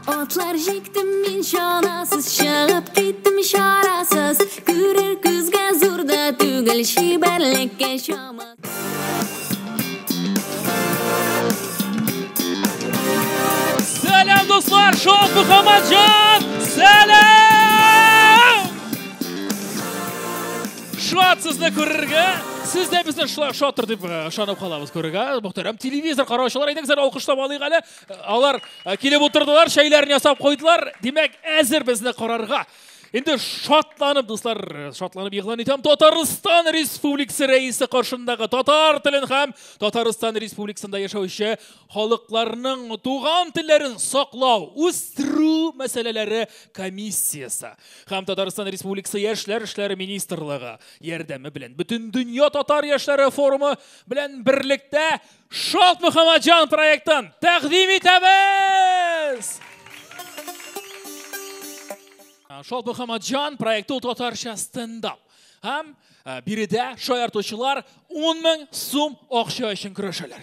Атлар җиктем мин чанасыз, чыгып киттем чарасыз. Күрер күзгә зур да түгел, чибәрлеккә чама. Сәлам, дуслар! Шот Мөхәммәтҗан! Сәлам! Шат сезне күрергә. Сез дә безне шулай шаттыр дип ышанып калабыз күрергә. Мөхтәрәм телевизор караучылар, әйдәгез әле алкышлап алыйк әле. Алар килеп утырдылар, чәйләрен ясап куйдылар. Димәк, әзер безне карарга. Инде шатланып, дуслар, шатланып игълан итәм, Татарстан Республикасы рәисе каршындагы татар телен һәм Татарстан Республикасында яшәүче халыкларның туган телләрен саклау, үстерү мәсьәләләре комиссиясе һәм Татарстан Республикасы Яшьләр эшләре министрлыгы ярдәме белән Бөтендөнья татар яшьләре форумы белән берлектә Шот Мөхәммәтҗан проектын тәкъдим итәбез! Шот Мөхәммәтҗан проекты ул татарча стендап. Һәм биредә шаяртучылар 10 мең сум акча өчен көрәшәләр.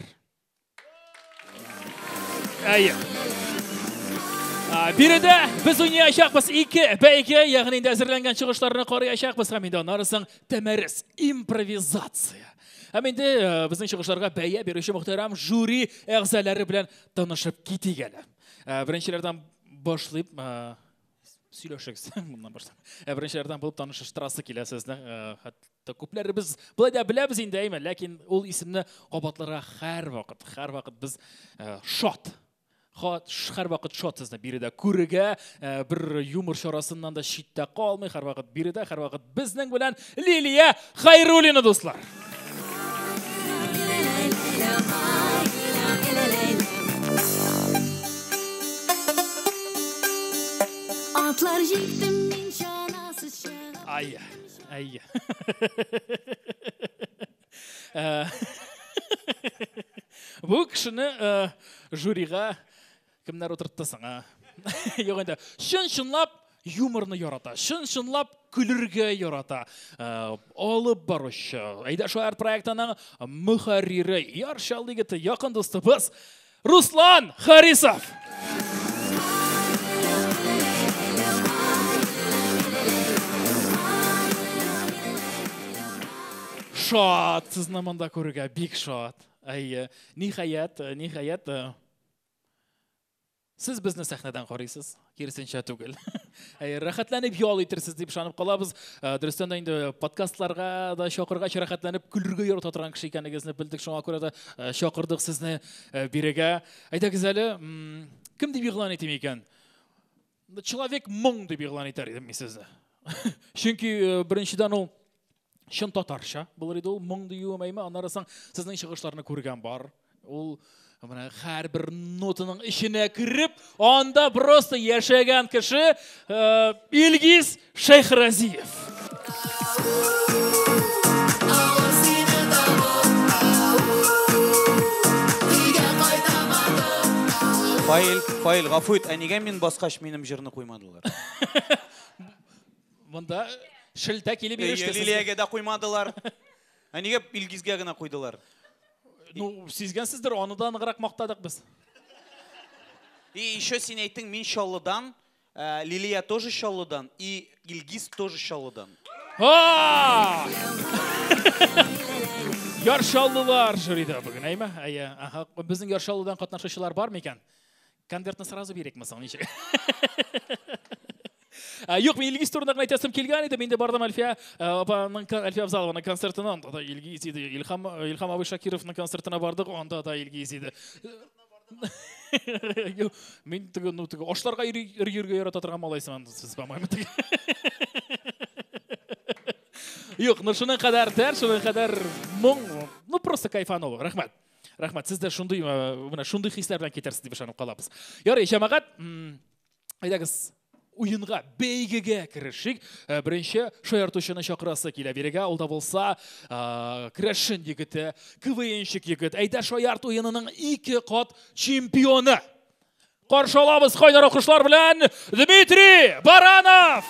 Әйе. Биредә без уйнаячакбыз ике бәйге, ягъни инде әзерләнгән чыгышларны караячакбыз һәм инде аннары соң тәмәрес, импровизация. Һәм инде безнең чыгышларга бәя бирүче мөхтәрәм жюри әгъзалары белән танышып китик әле. Беренчеләрдән башлыйм, сөйләшегез. Моннан башлап. Беренчеләрдән булып таныштырасы килә сезне. Хәтта күпләребез болай да беләбез инде, әйме, ләкин ул исемне кабатларга һәрвакыт, һәрвакыт без шат. Һәрвакыт шат сезне биредә күрергә, бер юмор чарасыннан да читтә калмый, һәрвакыт биредә, һәрвакыт безнең белән Лилия Хайруллина, дуслар. Атлар җиктем мин чанасыз чыгып. Ай, ай. Бу кешене жюрига кемнәр утыртты соң, а? Юк инде. Чын-чынлап юморны ярата, чын-чынлап көлергә ярата. Алып баручы, Әйдә шаяр проектының мөхәррире, Яр Чаллы егете, якын дустыбыз Руслан Харисов. Шат сезне монда күрергә, бик шат. Әйе, ниһаять, ниһаять, сез безне сәхнәдән карыйсыз, киресенчә түгел. Әйе, рәхәтләнеп ял итерсез дип ышанып калабыз. Дөрестән дә инде подкастларга да чакыргач рәхәтләнеп көлергә ярата торган кеше икәнегезне белдек, шуңа күрә дә чакырдык сезне бирегә. Әйдәгез әле, кем дип игълан итим икән? Человек моң дип игълан итәр идем мин сезне. Чөнки беренчедән ул чын татарча булыр иде ул моң диюем, әйме, аннары соң сезнең чыгышларны күргән бар. Ул менә һәрбер нотаның эченә кереп, анда просто яшәгән кеше, Илгиз Шәйхразиев. Фаил, Фаил, гафу ит, ә нигә мин баскач минем җырны куймадылар? Монда шелтә килеп Әйе, иреште. Лилиягә дә куймадылар. Ә нигә Илгизгә генә куйдылар? Ну, сизгәнсездер, аны да ныграк мактадык без. И еще син әйттең, мин Чаллыдан, Лилия тоже Чаллыдан, и Илгиз тоже Чаллыдан. Ха! Яр Чаллылар жюрида бүген, әйме? Әйе, аха. Безнең Яр Чаллыдан катнашучылар бар микән? Конвертны сразу бирикме соң, ничек? Юк, мин Илгиз турында гына әйтәсем килгән иде. Мин дә бардым Әлфия апаның, Әлфия Абзалованың концертына, анда да Илгиз иде. Илһам абый Шакировның концертына бардык, анда да Илгиз иде. Юк, мин теге, ну, теге ашларга йөрергә ярата торган малайсың сез, по-моему, теге. Юк, ну шуның кадәр тәр, шуның кадәр моң, ну просто кайфануло. Рәхмәт. Рәхмәт, сез дә менә шундый хисләр белән китерсез дип ышанып калабыз. Ярый, җәмәгать, әйдәгез, уенга, бәйгегә керешик. Беренче шаяртучыны чакырасы килә бирегә. Ул да булса, керәшен егете, КВНщик егет, Әйдә шаярт уенының ике кат чемпионы. Каршы алабыз кайнар алкышлар белән Дмитрий Баранов!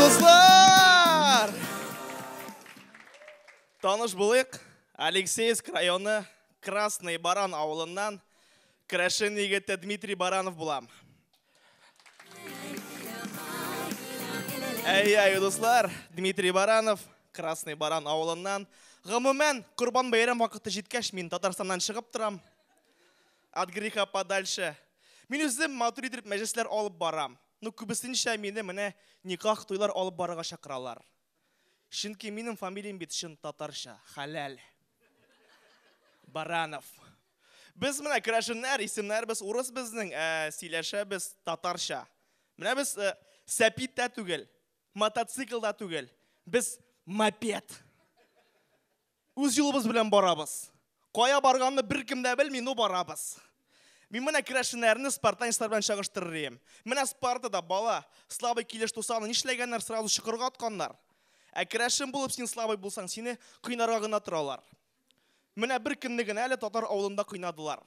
Дуслар! Таныш булыйк. Алексеевск районы Красный Баран авылыннан керәшен егете Дмитрий Баранов булам. Әй, дуслар, Дмитрий Баранов, Красный Баран авылыннан. Гомумән, Корбан бәйрәм вакыты җиткәч, мин Татарстаннан чыгып торам. От греха подальше. Мин үзем матур итеп мәҗлесләр алып барам. Ну, күбесенчә мине менә никах туйлар алып барырга чакыралар. Чөнки минем фамилиям бит чын татарча, хәләл. Баранов. Без менә керәшеннәр, исемнәр без урыс безнең, ә сөйләшәбез татарча. Менә без сәпит тә түгел, мотоцикл да түгел. Без мопед. Үз юлыбыз белән барабыз. Кая барганны беркем дә белми, но барабыз. Мин менә керәшеннәрне спартанецлар белән чагыштырыр идем. Менә Спартада бала слабый килеш туса, аны нишләгәннәр, сразу чокырга атканнар. Ә керәшен булып син слабый булсаң, сине кыйнарга гына торалар. Менә бер көнне генә әле татар авылында кыйнадылар.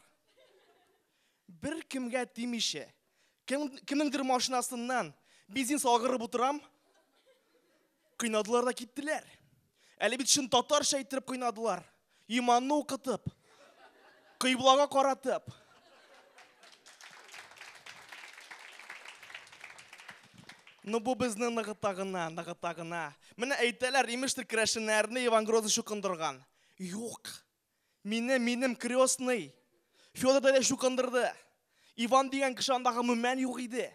Бер кемгә тимичә, кемнеңдер машинасыннан бензин салгырып утырам, кыйнадылар да киттеләр. Әле бит чын татарча иттереп кыйнадылар. Иманны укытып, кыйблага каратып. Ну бу безне ныгыта гына, ныгыта гына. Менә әйтәләр, имештер, керәшеннәрне Иван Грозный чукындырган. Юк. Мине, минем крестный Федор дәдәй чукындырды. Иван дигән кеше анда гомумән юк иде.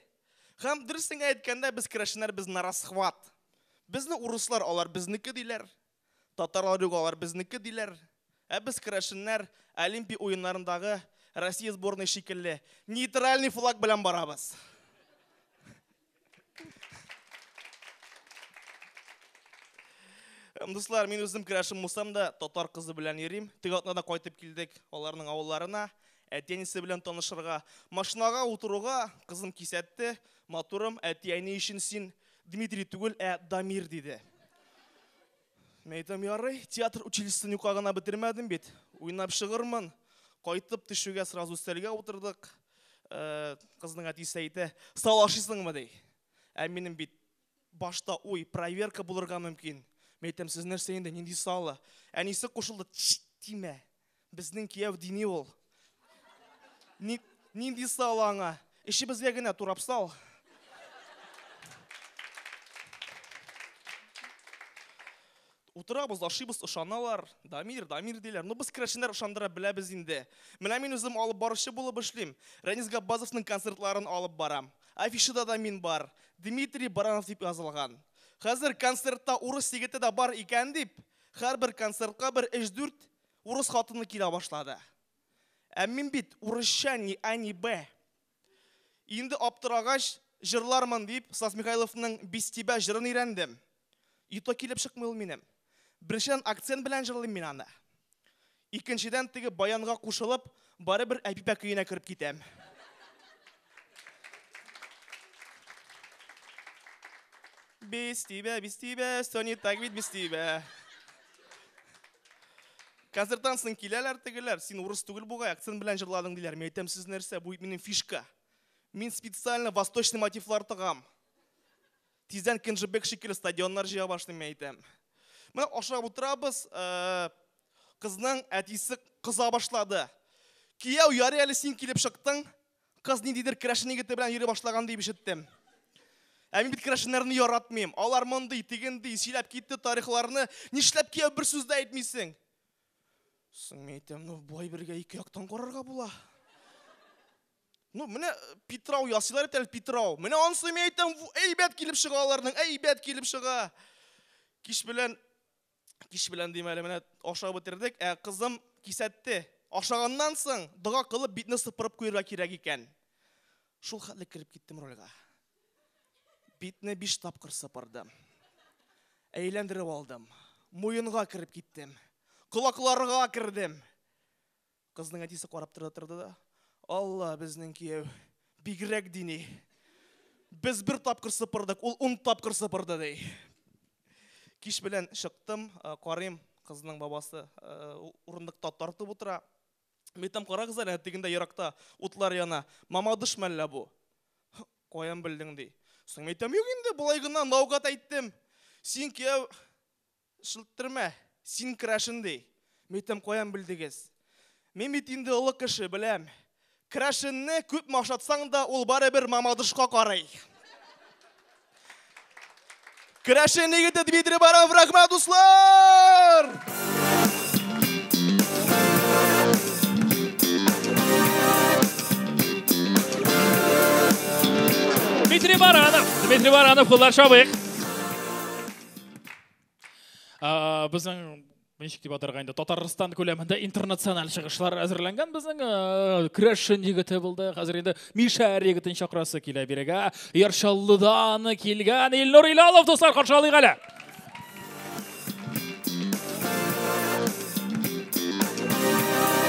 Һәм дөресен генә әйткәндә, без керәшеннәр без нарасхват. Безне урыслар алар безнеке диләр. Татарлар юк алар безнеке диләр. Ә без керәшеннәр Олимпия уеннарындагы Россия сборной шикелле нейтральный флаг белән барабыз. Дуслар, мин үзем керәшен булсам да, татар кызы белән йөрим. Теге атнада кайтып килдек аларның авылларына, әти-әнисе белән танышырга. Машинага утыруга кызым кисәтте, матурым, әти-әни өчен син Дмитрий түгел, ә Дамир диде. Мин әйтәм, ярый, театр училищесын юкка гына бетермәдем бит. Уйнап чыгырмын. Кайтып төшүгә сразу өстәлгә утырдык. Кызның әтисе әйтә, сал ашыйсыңмы ди. Ә минем бит башта уй, проверка булырга мөмкин. Мин әйтәм, сез нәрсә инде, нинди салы? Әнисе кушылды, тимә. Безнең кияү дини ул. Нинди салы аңа? Эшебезгә генә турап сал. Утырабыз, ашыйбыз, ышаналар. Дамир, Дамир диләр. Ну, без керәшеннәр ышандыра беләбез инде. Менә мин үзем алып баручы булып эшлим. Рәнис Габбазовның концертларын алып барам. Афишада да мин бар. Дмитрий Баранов дип язылган. Хәзер концертта урыс егете дә бар икән дип, һәрбер концертка бер өч-дүрт урыс хатыны килә башлады. Ә мин бит урысча ни А, ни Б. Инде аптырагач, җырлармын дип, Стас Михайловның Без тебя җырын өйрәндем. И то килеп чыкмый ул минем. Беренчедән, акцент белән җырлыйм мин аны. Икенчедән, теге баянга кушылып, барыбер Әпипә көенә кереп китәм. Без тебя, без тебя, все не так ведь без тебя. Концерттан соң киләләр тегеләр, син урыс түгел бугай, акцент белән җырладың диләр. Мин әйтәм, сез нәрсә, бу минем фишка. Мин специально восточный мотивлар тыгам. Тиздән Кенжебек шикелле стадионнар җыя башлыйм, мин әйтәм. Менә ашап утырабыз, кызның әтисе кыза башлады. Кияү, ярый әле син килеп чыктың, кыз ниндидер керәшен егете белән йөри башлаган дип ишеттем. Ә мин бит керәшеннәрне яратмыйм. Алар мондый, тегендый, сөйләп китте тарихларны. Нишләп кияү бер сүз дә әйтмисең? Соң мин әйтәм, ну, бу әйбергә ике яктан карарга була. Ну, менә Питрау ясыйлар бит әле, Питрау. Менә анысы мин әйтәм, әйбәт килеп чыга аларның, әйбәт килеп чыга. Кич белән, кич белән дим әле, менә ашап бетердек, ә кызым кисәтте. Ашаганнан соң дога кылып битне сыпырып куярга кирәк икән. Шул хәтле кереп киттем рольгә. Битне 5 тапкыр сыпырдым. Әйләндереп алдым. Муенга кереп киттем. Колакларга кердем. Кызның әтисе карап торды, торды да. Алла, безнең кияү бигрәк дини. Без бер тапкыр сыпырдык, ул 10 тапкыр сыпырды, ди. Кич белән чыктым, карыйм, кызның бабасы урындыкта тартып утыра. Мин әйтәм, карагыз әле, тегендә еракта утлар яна. Мамадыш мәллә бу? Каян белдең, ди. Соң әйтәм, юк инде, болай гына наугад әйттем. Син кияү шылттырма, син крашен ди. Мин әйтәм, каян белдегез? Мин бит инде олы кеше, беләм. Крашенне күпме ашатсаң да, ул барыбер Мамадышка карый. Крашен егете Дмитрий Баранов, рәхмәт, дуслар! Дмитрий Баранов, Дмитрий Баранов, куллар чабыйк. Безнең ничек дип атарга инде, Татарстан күләмендә интернациональ чыгышлар әзерләнгән безнең крәшен егете булды. Хәзер инде Мишәр егетен чакырасы килә бирегә. Яр Чаллыдан килгән Илнур Илалов, дуслар, каршы алыйк әле.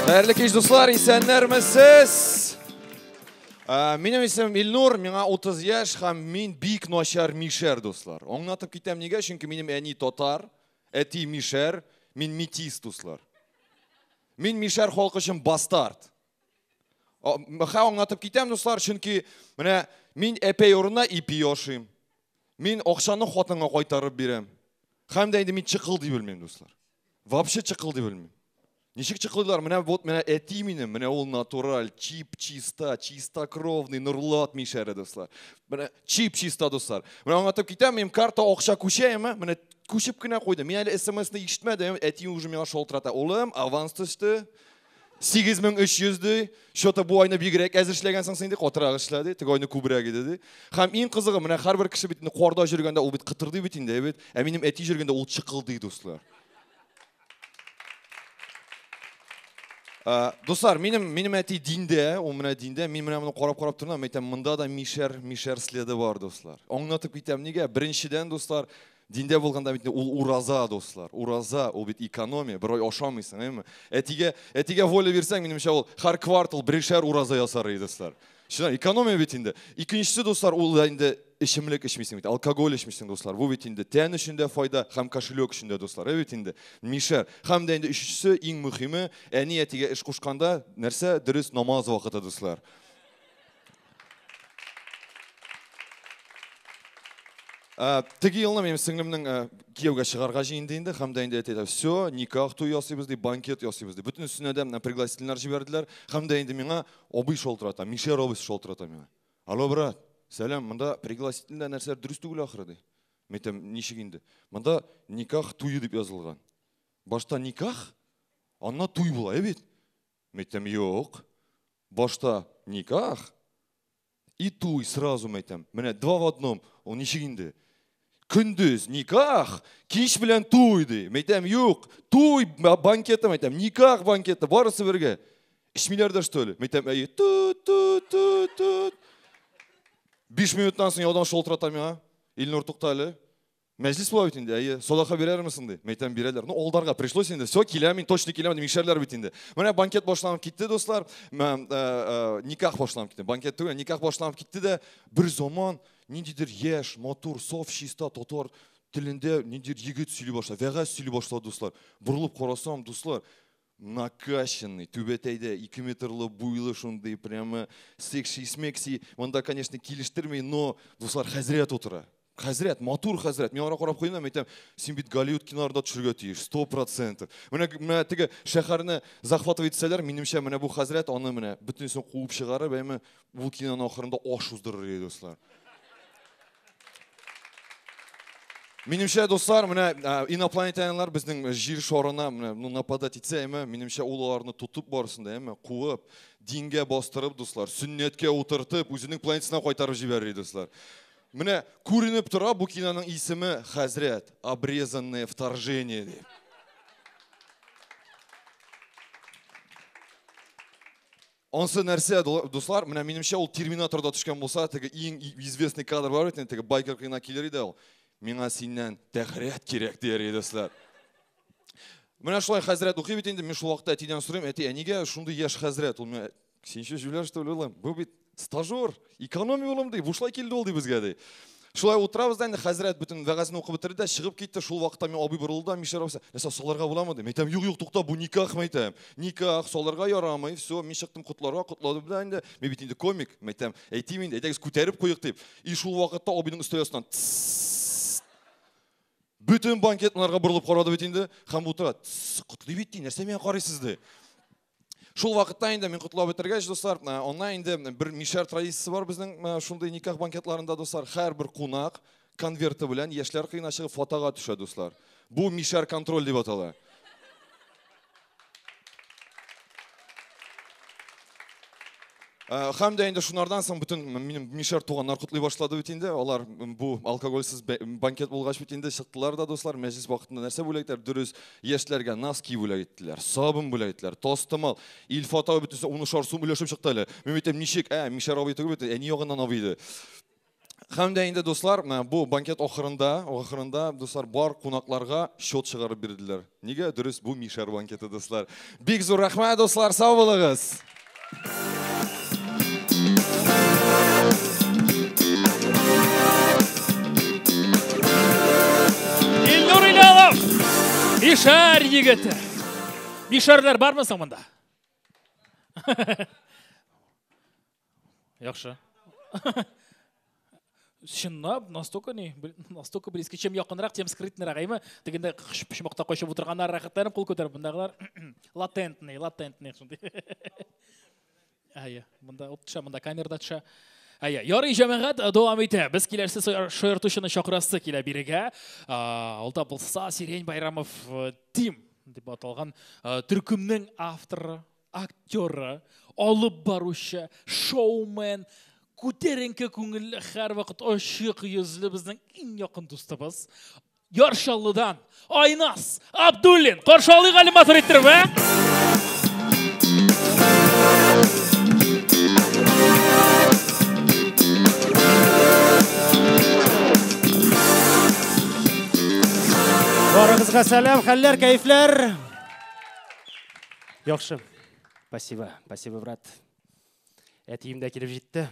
Хәерле кич, дуслар, исәннәрмесез? Минем исемем Илнур, миңа 30 яшь һәм мин бик начар мишәр, дуслар. Аңлатып китәм нигә, чөнки минем әни татар, әти мишәр, мин метис, дуслар. Мин мишәр халкы өчен бастард. Ха, аңлатып китәм, дуслар, чөнки менә мин әпәй урынына ипи ашыйм. Мин акчаны хатынга кайтарып бирәм. Һәм дә инде мин чыкылдый белмим, дуслар. Вообще чыкылдый белмим. Ничек чыкылдылар? Менә вот менә әти минем, менә ул натураль, чип чиста, чистокровный Нурлат мишәре, дуслар. Менә чип чиста, дуслар. Менә аңлатып китәм, минем карта акча күчәме? Менә күчеп кенә куйды. Мин әле СМС-ны ишетмәдем, әти уже миңа шалтырата. Улым, аванс төште. 8300 ди. Что-то бу айны бигрәк әз эшләгәнсең син ди, катырак эшлә ди, теге айны күбрәк иде ди. Һәм иң кызыгы, менә һәрбер кеше бит инде карда йөргәндә ул бит кытырдый бит инде, бит. Ә минем әти йөргәндә ул чыкылдый, дуслар. Дуслар, минем әти диндә, ул менә диндә, мин менә моны карап-карап торам, әйтәм, монда да мишәр следы бар, дуслар. Аңлатып китәм, нигә? Беренчедән, дуслар, диндә булганда бит ул ураза, дуслар. Ураза, ул бит экономия, бер ай ашамыйсың, әйме? Әтигә воля бирсәң, минемчә, ул һәр квартал берешәр ураза ясар иде, дуслар. Чыннан, экономия бит инде. Икенчесе, дуслар, ул да инде эчемлек эчмисең бит, алкоголь эчмисең, дуслар. Бу бит инде тән өчен дә файда, һәм кошелек өчен дә, дуслар. Ә бит инде мишәр. Һәм дә инде өченчесе, иң мөһиме, әни әтигә эш кушканда нәрсә? Дөрес намаз вакыты, дуслар. Теге елны минем сеңлемнең кияүгә чыгарга җыенды инде, һәм дә инде әйтә, все, никах туй ясыйбыз ди, банкет ясыйбыз ди. Бөтенесенә дә менә пригласительнар җибәрделәр. Һәм дә инде миңа абый шалтырата, мишәр абыйсы шалтырата миңа. Алло, брат, сәлам, монда пригласительдә нәрсәләр дөрес түгел ахыры ди. Мин әйтәм, ничек инде? Монда никах туе дип язылган. Башта никах, аннан туй була, ә бит? Мин әйтәм, юк. Башта никах и туй сразу, мин әйтәм. Менә два в одном. Ул ничек инде? Көндез никах, кич белән туй ди. Мин әйтәм, юк, туй банкеты, мин әйтәм, никах банкеты, барысы бергә. Эчмиләр дә, что ли? Мин әйтәм, әйе, тут, тут, тут, тут. 5 минуттан соң яудан шалтырата миңа. Илнур, тукта әле. Мәҗлес була бит инде, әйе, садака бирәрмесең ди. Мин әйтәм, бирәләр. Ну, алдарга пришлось инде. Все, киләм мин, точно киләм, мишәрләр бит инде. Менә банкет башланып китте, дуслар. Никах башланып китте. Банкет түгел, никах башланып китте дә, бер заман ниндидер яшь, матур, саф, чиста татар телендә ниндидер егет сөйли башлады, вәгазь сөйли башлады, дуслар. Борылып карасам, дуслар, накачанный, түбәтәйдә 2 метрлы буйлы шундый, прямо секси-смекси. Монда, конечно, килештерми, но, дуслар, хәзрәт утыра. Хәзрәт, матур хәзрәт. Мин аңа карап куйдым, әйтәм, син бит Голливуд киноларында төшергә тиеш, 100%. Менә теге шәһәрне захватывать итсәләр, минемчә, менә бу хәзрәт аны менә бөтенесен куып чыгарып, әйме, ул киноның ахырында аш уздырыр иде, дуслар. Минемчә, дуслар, менә инопланетяннар безнең җир шарына менә, ну, нападать итсә, әйме, минемчә, ул аларны тотып барсын да, әйме, куып, дингә бастырып, дуслар, сөннәткә утыртып, үзенең планетасына кайтарып җибәрер иде, дуслар. Менә күренеп тора, бу киноның исеме Хәзрәт, обрезанное вторжение дип. Ансы нәрсә, дуслар, менә минемчә, ул Терминаторда төшкән булса, теге иң известный кадр бар бит инде, теге байкер кына килер иде ул. Миңа синнән тәхрәт кирәк дияр иде, дуслар. Менә шулай хәзрәт укый бит инде, мин шул вакытта әтидән сорыйм, әти, ә нигә шундый яшь хәзрәт? Ул миңа, син чё, җүләр, что ли, улым? Бу бит стажер, экономия улым ди, бушлай килде ул ди безгә ди. Шулай утырабыз да инде, хәзрәт бөтен вәгазен укып бетерде дә чыгып китте. Шул вакытта мин абый борылды да, Мишәр абыйсы, нәрсә, салырга буламы ди. Мин әйтәм, юк, юк, тукта, бу никах, мин әйтәм. Никах, салырга ярамый, все, мин чыктым котларга, котладым да инде. Мин бит инде комик, мин әйтәм, әйтим инде, әйдәгез күтәреп куйык дип. И шул вакытта абыйның өстәл астыннан тссс. Бөтен банкет монарга борылып карады бит инде. Һәм утыра, тссс, котлый бит ди, нәрсә миңа карыйсыз ди. Шул вакытта инде мин котлап бетергәч, дуслар, аннан инде бер мишәр традициясе бар безнең шундый никах банкетларында, дуслар, һәрбер кунак конверты белән яшьләр кыена чыгып фотога төшә, дуслар. Бу мишәр контроль дип атала. Һәм дә инде шунардан соң бөтен минем мишәр туганнар котлый башлады бит инде. Алар бу алкогольсез банкет булгач бит инде чыктылар да, дуслар, мәҗлес вакытында нәрсә бүләк иттеләр? Дөрес, яшьләргә носки бүләк иттеләр, сабын бүләк иттеләр, тастымал. Илфат абый бөтенесе унышар сум өләшеп чыкты әле. Мин әйтәм, ничек? Ә, мишәр абый түгел бит, әни ягыннан абый иде. Һәм дә инде, дуслар, бу банкет ахырында, ахырында, дуслар, бар кунакларга счет чыгарып бирделәр. Нигә? Дөрес, бу мишәр банкеты, дуслар. Бик зур рәхмәт, дуслар, сау булыгыз. Илнур Илялов, мишәр егете. Мишәрләр бармы соң монда? Яхшы. Чынлап, настолько не, настолько близко. Чем якынрак, тем скрытнырак, әйме? Тегендә почмакта качып утырганнар рәхәтләнеп кул күтәреп, мондагылар латентный, латентный шундый. Әйе, монда ут төшә, монда камерада төшә. Әйе, ярый, җәмәгать, дәвам итә. Без киләсе шаяртучыны чакырасы килә бирегә. Ул да булса Сирень Байрамов Тим дип аталган төркемнең авторы, актеры, алып баручы, шоумен, күтәренке күңелле, һәрвакыт ачык йөзле безнең иң якын дустыбыз. Яр Чаллыдан Айназ Абдуллин. Каршы алыйк әле матур иттереп, ә? Барыгызга сәлам, хәлләр, кәефләр? Яхшы. Спасибо, спасибо, брат. Әтием дә килеп җитте.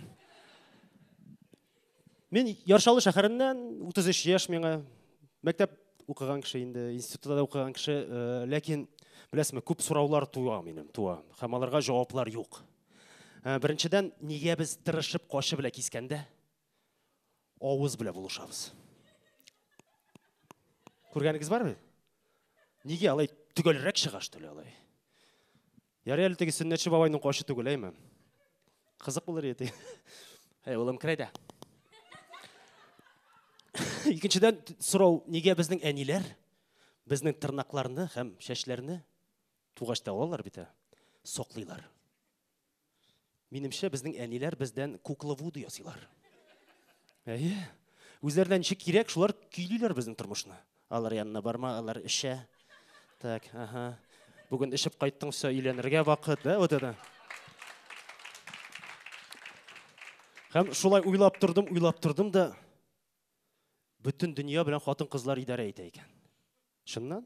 Мин Яр Чаллы шәһәреннән, 33 яшь миңа. Мәктәп укыган кеше инде, институтта да укыган кеше, ләкин беләсезме, күп сораулар туа минем, туа. Һәм аларга җаваплар юк. Беренчедән, нигә без тырышып кашы белән кискәндә авыз белән булышабыз? Күргәнегез бармы? Нигә алай төгәлрәк чыга, что ли, алай? Ярый әле теге сөннәтче бабайның кашы түгел, әйме? Кызык булыр иде. Әй, улым, кер әйдә. Икенчедән сорау, нигә безнең әниләр безнең тырнакларны һәм чәчләрне тугач та алалар бит, ә? Саклыйлар. Минемчә, безнең әниләр бездән кукла вуду ясыйлар. Әйе. Үзләренә ничек кирәк, шулар көйлиләр безнең тормышны. Алар янына барма, алар эчә. Так, ага. Бүген эчеп кайттың, все, өйләнергә вакыт, да, вот это. Һәм шулай уйлап тордым, уйлап тордым да, бөтен дөнья белән хатын-кызлар идарә итә икән. Чыннан?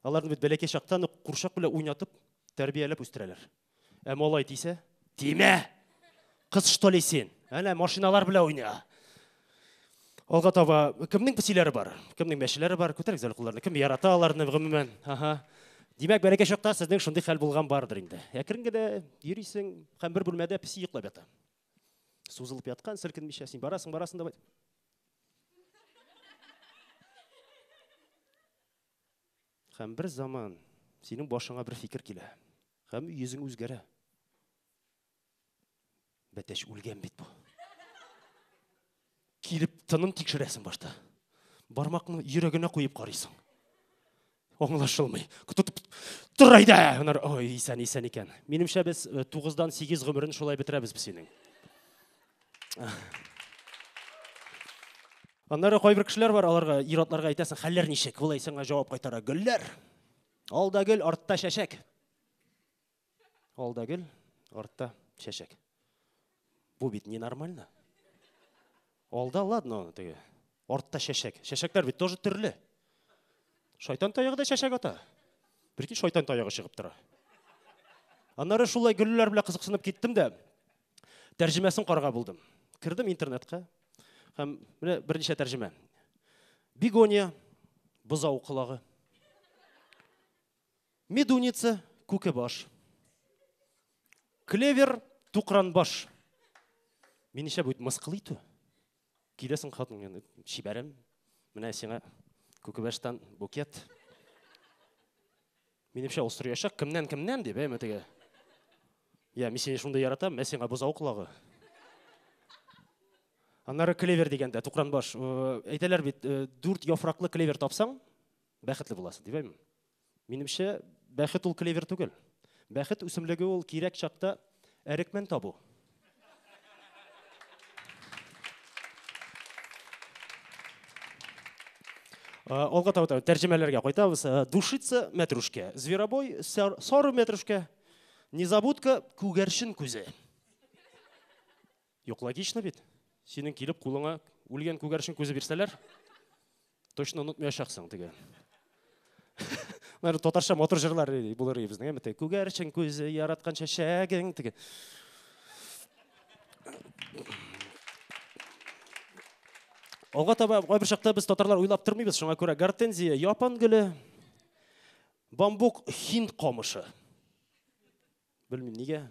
Аларны бит бәләкәй чактан ук курчак белән уйнатып, тәрбияләп үстерәләр. Ә малай тисә, тимә! Кыз что ли син? Әнә машиналар белән уйна. Алга таба кемнең песиләре бар? Кемнең мәчеләре бар? Күтәрегез әле кулларны. Кем ярата аларны гомумән? Ага. Димәк, бәләкәй чакта сезнең шундый хәл булган бардыр инде. Әкрен генә йөрисең һәм бер бүлмәдә песи йоклап ята. Сузылып яткан, селкенмичә, син барасың, барасың да Һәм бер заман синең башыңа бер фикер килә. Һәм йөзең үзгәрә. Бәтәч үлгән бит бу. Килеп тынын тикшерәсең башта. Бармакны йөрәгенә куеп карыйсың. Аңлашылмый. Тор әйдә! Анар, ой, исән, исән икән. Минемчә, без 9-дан 8 гомерен шулай бетерәбез без синең. Аннары кайбер кешеләр бар, аларга, ир-атларга әйтәсең, хәлләр ничек? Ул сиңа җавап кайтара, гөлләр. Алда гөл, артта чәчәк. Алда гөл, артта чәчәк. Бу бит ненормально. Алда, ладно, теге. Артта чәчәк. Чәчәкләр бит тоже төрле. Шайтан таягы да чәчәк ата. Прикинь, шайтан таягы чыгып тора. Аннары шулай гөлләр белән кызыксынып киттем дә, тәрҗемәсен карарга булдым. Кердем интернетка. Һәм менә берничә тәрҗемә. Бегония, бозау колагы. Медуница, күкебаш. Клевер, тукранбаш. Минемчә, бу мыскыл итү. Киләсең хатын, чибәрем, менә сиңа күкебаштан букет. Минемчә, ул сораячак, кемнән, кемнән дип, әйме теге. Я, мин сине шундый яратам, мә сиңа бозау колагы. Аннары клевер дигәндә, тукранбаш, әйтәләр бит, 4 яфраклы клевер тапсаң, бәхетле буласың, дип әйме. Минемчә, бәхет ул клевер түгел. Бәхет үсемлеге ул кирәк чакта әрекмән табу. Алга таба тәрҗемәләргә кайтабыз. Душица мәтрүшкә, зверобой сары мәтрүшкә, незабудка күгәрчен күзе. Юк, логично бит. Синең килеп кулыңа үлгән күгәрчен күзе бирсәләр, точно онытмаячаксың теге. Менә татарча матур җырлар булыр безнең, әмма күгәрчен күзе яраткан чәчәгең теге. Алга таба кайбер чакта без татарлар уйлап тормыйбыз, шуңа күрә гортензия, япон гөле, бамбук, һинд камышы. Белмим нигә.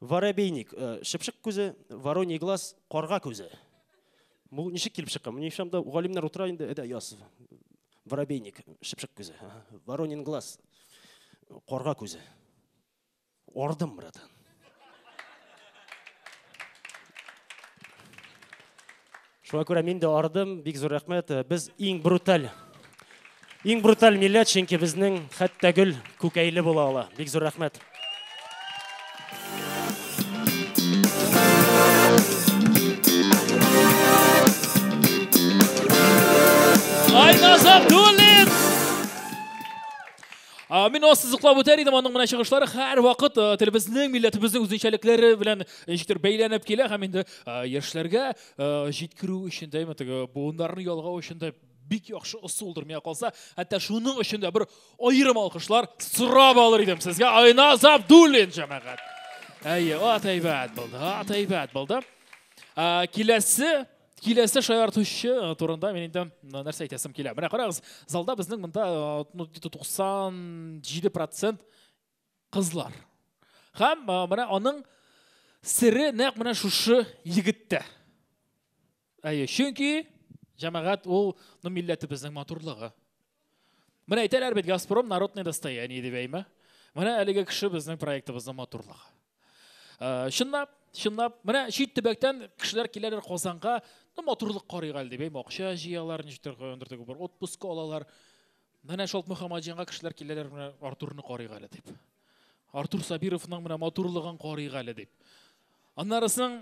Воробейник, чыпчык күзе, вороний глаз, карга күзе. Бу ничек килеп чыккан? Менә шунда галимнәр утыра инде, әйдә яз. Воробейник, чыпчык күзе, воронин глаз, карга күзе. Ардым, братан. Шуңа күрә мин дә ардым, бик зур рәхмәт. Без иң бруталь милләт, чөнки безнең хәтта гөл күкәйле була ала. Бик зур рәхмәт. Айназ Абдуллин! Мин ассызыклап үтәр идем, аның менә чыгышлары һәрвакыт телебезнең, милләтебезнең үзенчәлекләре белән ничектер бәйләнеп килә һәм инде яшьләргә җиткерү өчен дә, теге буыннарны ялгау өчен дә бик яхшы ысулдыр миңа калса. Хәтта шуның өчен дә бер аерым алкышлар сорап алыр идем сезгә, Айназ Абдуллин, җәмәгать. Әйе, ат әйбәт булды, ат әйбәт булды. Киләсе шаяртучы турында мин инде нәрсә әйтәсем килә. Менә карагыз, залда безнең монда 97% кызлар. Һәм менә аның сере нәкъ менә шушы егеттә. Әйе, чөнки җәмәгать ул милләтебезнең матурлыгы. Менә әйтәләр бит, Газпром народное достояние дип әйме. Менә әлеге кеше безнең проектыбызның матурлыгы. Чынлап, чынлап, менә чит төбәктән кешеләр киләләр Казанга, ну матурлык карыйк әле дип, әйме, акча җыялар, ничектер бер отпуск алалар. Менә Шалт Мөхәммәтҗанга кешеләр киләләр, менә Артурны карыйк әле дип. Артур Сабировның менә матурлыгын карыйк әле дип. Аннары соң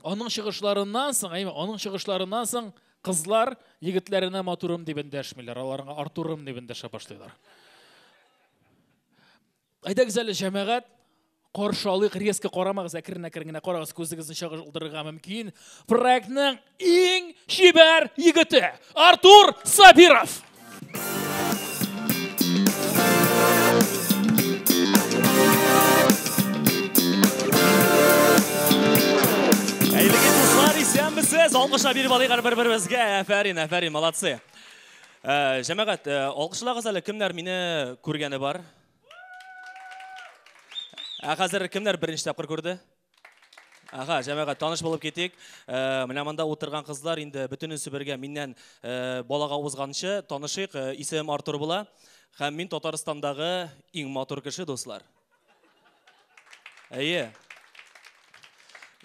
аның чыгышларыннан соң, әйме, аның чыгышларыннан соң кызлар егетләренә матурым дип эндәшмиләр, аларга Артурым дип эндәшә башлыйлар. Әйдәгез әле, җәмәгать, каршы алыйк, резко карамагыз, әкрен-әкрен генә карагыз, күзегезне чагылдырырга мөмкин. Проектның иң чибәр егете Артур Сабиров. Әйдәгез, дуслар, исәнмесез? Алкышлар биреп алыйк бер-беребезгә. Афәрин, афәрин, молодцы. Җәмәгать, алкышлагыз әле, кемнәр мине күргәне бар? Ә хәзер кемнәр беренче тапкыр күрде? Ага, җәмәгать, таныш булып китик. Менә монда утырган кызлар инде бөтенесе бергә миннән балага узганчы танышыйк. Исемем Артур була. Һәм мин Татарстандагы иң матур кеше, дуслар. Әйе.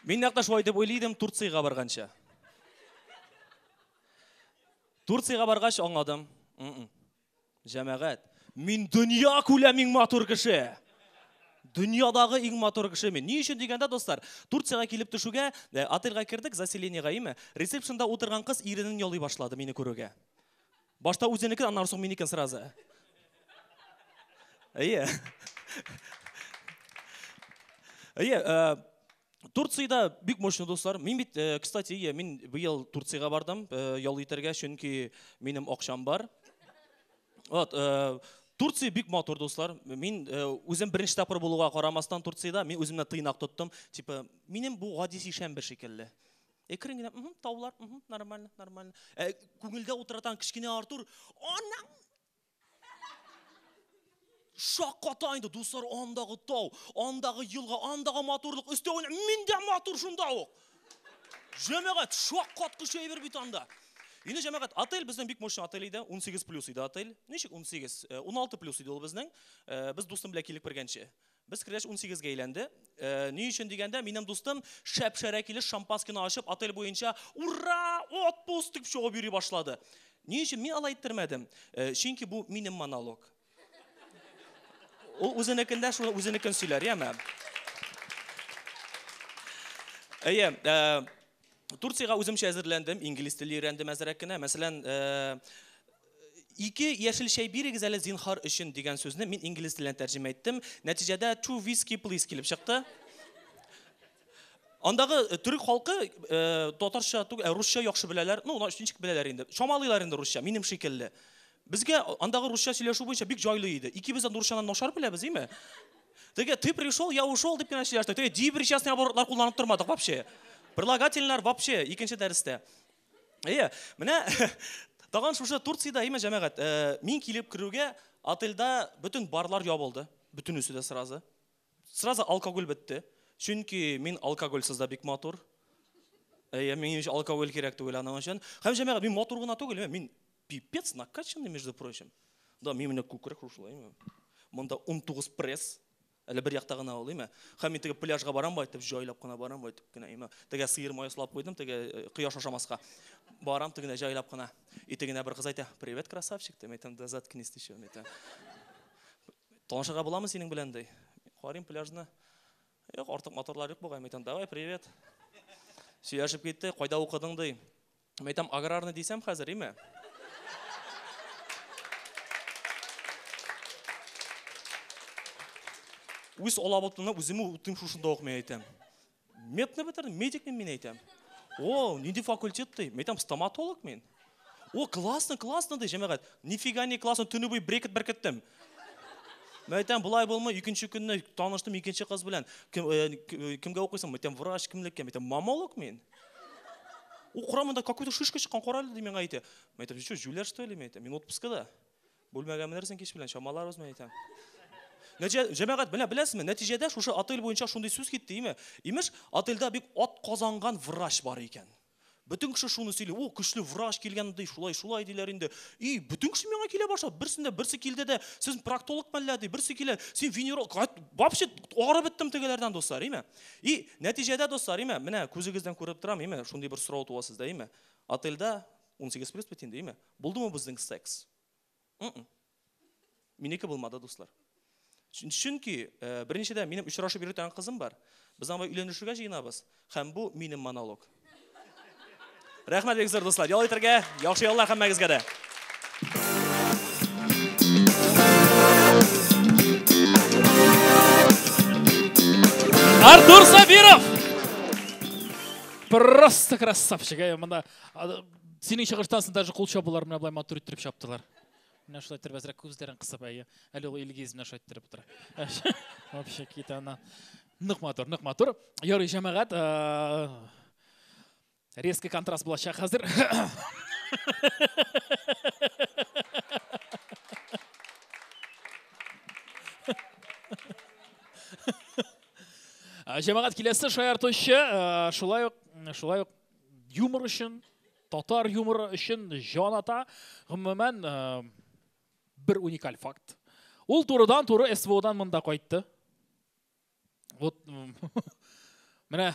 Мин нәкъ шулай дип уйлый идем Турциягә барганчы. Турциягә баргач аңладым. Җәмәгать, мин дөнья күләм иң матур кеше. Дөньядагы иң матур кеше мин. Ни өчен дигәндә, дуслар, Турциягә килеп төшүгә, отельгә кердек, заселениегә, име? Ресепшнда утырган кыз иренен ялый башлады мине күрүгә. Башта үзенекен, аннан соң минекен сразу. Әйе. Әйе, Турциядә бик мощный, дуслар. Мин бит, кстати, әйе, мин быел Турциягә бардым, ял итәргә, чөнки минем акчам бар. Вот, Турция бик матур, дуслар. Мин үзем беренче тапкыр булуга карамастан Турциядә, мин үземне тыйнак тоттым. Типа, минем бу гади сишәмбе шикелле. Әкрен генә, таулар, нормально, нормально. Ә күңелдә утыратан кечкенә Артур, анаң шакката инде, дуслар, андагы тау, андагы елга, андагы матурлык, өстәвенә мин дә матур шунда ук. Җәмәгать, шаккаткыч әйбер бит анда. Инде җәмәгать, отель безнең бик мощный отель иде, 18 плюс иде отель. Ничек 18? 16 плюс иде ул безнең. Без дустым белән килеп кергәнче. Без кергәч 18-гә әйләнде. Ни өчен дигәндә, минем дустым шәп-шәрә килеш шампанскийны ачып, отель буенча ура, отпуск дип чыгып йөри башлады. Ни өчен мин алай иттермәдем? Чөнки бу минем монолог. Ул үзенекендә шуны үзенекен сөйләр, яме. Әйе, Турциягә үземчә әзерләндем, инглиз теле өйрәндем әзрәк кенә. Мәсәлән, ике яшел чәй бирегез әле зинһар өчен дигән сүзне мин инглиз теленә тәрҗемә иттем. Нәтиҗәдә two whiskey please килеп чыкты. Андагы төрек халкы татарча түгел, русча яхшы беләләр. Ну, ничек беләләр инде? Чамалыйлар инде русча, минем шикелле. Безгә андагы русча сөйләшү буенча бик җайлы иде. Икебез дә русчадан начар беләбез, име? Теге ты пришел, я ушел дип кенә сөйләштек. Теге деепричастный оборотлар кулланып тормадык вообще. Прилагательнар вообще икенче дәрестә. Әйе, менә тагын шушы Турциядә, име җәмәгать, мин килеп керүгә отельдә бөтен барлар ябылды, бөтенесе дә сразу. Сразу алкоголь бетте. Чөнки мин алкогольсез дә бик матур. Әйе, миңа өчен алкоголь кирәк түгел аның өчен. Һәм җәмәгать, мин матур гына түгел, мин пипец накачанный, между прочим. Да, мин менә күкрәк шушылай. Монда 19 пресс. Әле бер якта гына ул, име? Һәм мин теге пляжга барам байтып, җайлап кына барам байтып кенә, име? Теге сыер мае сылап куйдым, теге кояш ашамаска. Барам тегенә җайлап кына. И тегенә бер кыз әйтә, "Привет, красавчик", дип әйтәм, "Да заткнись ты еще", әйтәм. Танышырга буламы синең белән, ди. Карыйм пляжны. Юк, артык моторлар юк бугай, әйтәм, "Давай, привет". Сөйләшеп китте, кайда укыдың, ди. Әйтәм, аграрный дисәм хәзер, име? Үз алабытымны үземә утыйм шушында ук, мин әйтәм. Медны бетердем, медик мин әйтәм. О, нинди факультет ди? Мин әйтәм, стоматолог мин. О, классно, классно ди, җәмәгать. Нифига не классно, төне буе брекет беркеттем. Мин әйтәм, болай булмый, икенче көнне таныштым икенче кыз белән. Кемгә укыйсың? Мин әйтәм, врач кемлеккә? Мин әйтәм, мамолог мин. О, кара монда какой-то шишка чыккан, кара әле, ди миңа әйтә. Мин әйтәм, что, җүләр что ли, мин әйтәм, мин отпускада. Бүлмәгә менерсең кич белән, чамаларбыз, мин әйтәм. Җәмәгать, менә беләсезме, нәтиҗәдә шушы отель буенча шундый сүз китте, име? Имеш, отельдә бик ат казанган врач бар икән. Бөтен кеше шуны сөйли. О, көчле врач килгән ди, шулай, шулай диләр инде. И, бөтен кеше миңа килә башлады. Берсендә берсе килде дә, сез проктолог мәллә ди, берсе килә, син венеролог. Вообще арып беттем тегеләрдән, дуслар, име? И, нәтиҗәдә, дуслар, име? Менә күзегездән күреп торам, име? Шундый бер сорау туа сездә, име? Отельдә 18 плюс бит инде, име? Булдымы безнең секс? Минеке булмады, дуслар. Чөнки беренчедән минем очрашып йөргән кызым бар. Без аңа өйләнешергә җыенабыз. Һәм бу минем монолог. Рәхмәт бик зур, дуслар. Ял итәргә, яхшы яллар һәммәгезгә дә. Артур Сабиров! Просто красавчик. Монда синең чыгыштан соң даже кул чабулар менә болай матур иттереп чаптылар. Менә шулай иттереп әзрәк күзләрен кысып, әйе. Әле ул Илгиз менә шулай иттереп утыра. Вообще китә ана. Нык матур, нык матур. Ярый, җәмәгать, резкий контраст булачак хәзер. Җәмәгать, киләсе шаяртучы, шулай ук юмор өчен, татар юморы өчен җан ата. Гомумән, бер уникаль факт. Ул турыдан-туры СВОдан монда кайтты. Вот, менә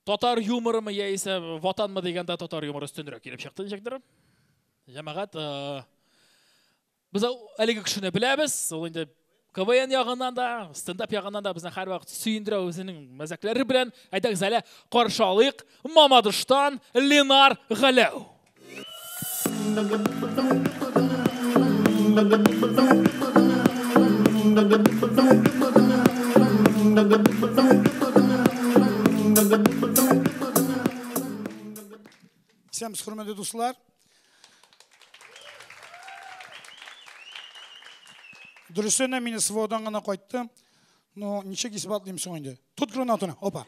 татар юморымы яисә ватанмы дигәндә татар юморы өстенрәк килеп чыкты ничектер. Җәмәгать, без әлеге кешене беләбез. Ул инде КВН ягыннан да, стендап ягыннан да безне һәрвакыт сөендерә үзенең мәзәкләре белән. Әйдәгез әле каршы алыйк Мамадыштан Ленар Галәү. Исәнмесез, хөрмәтле дуслар. Дөресен мин СВОдан гына кайттым. Но ничек исбатлыйм соң инде? Тот гранатаны, опа.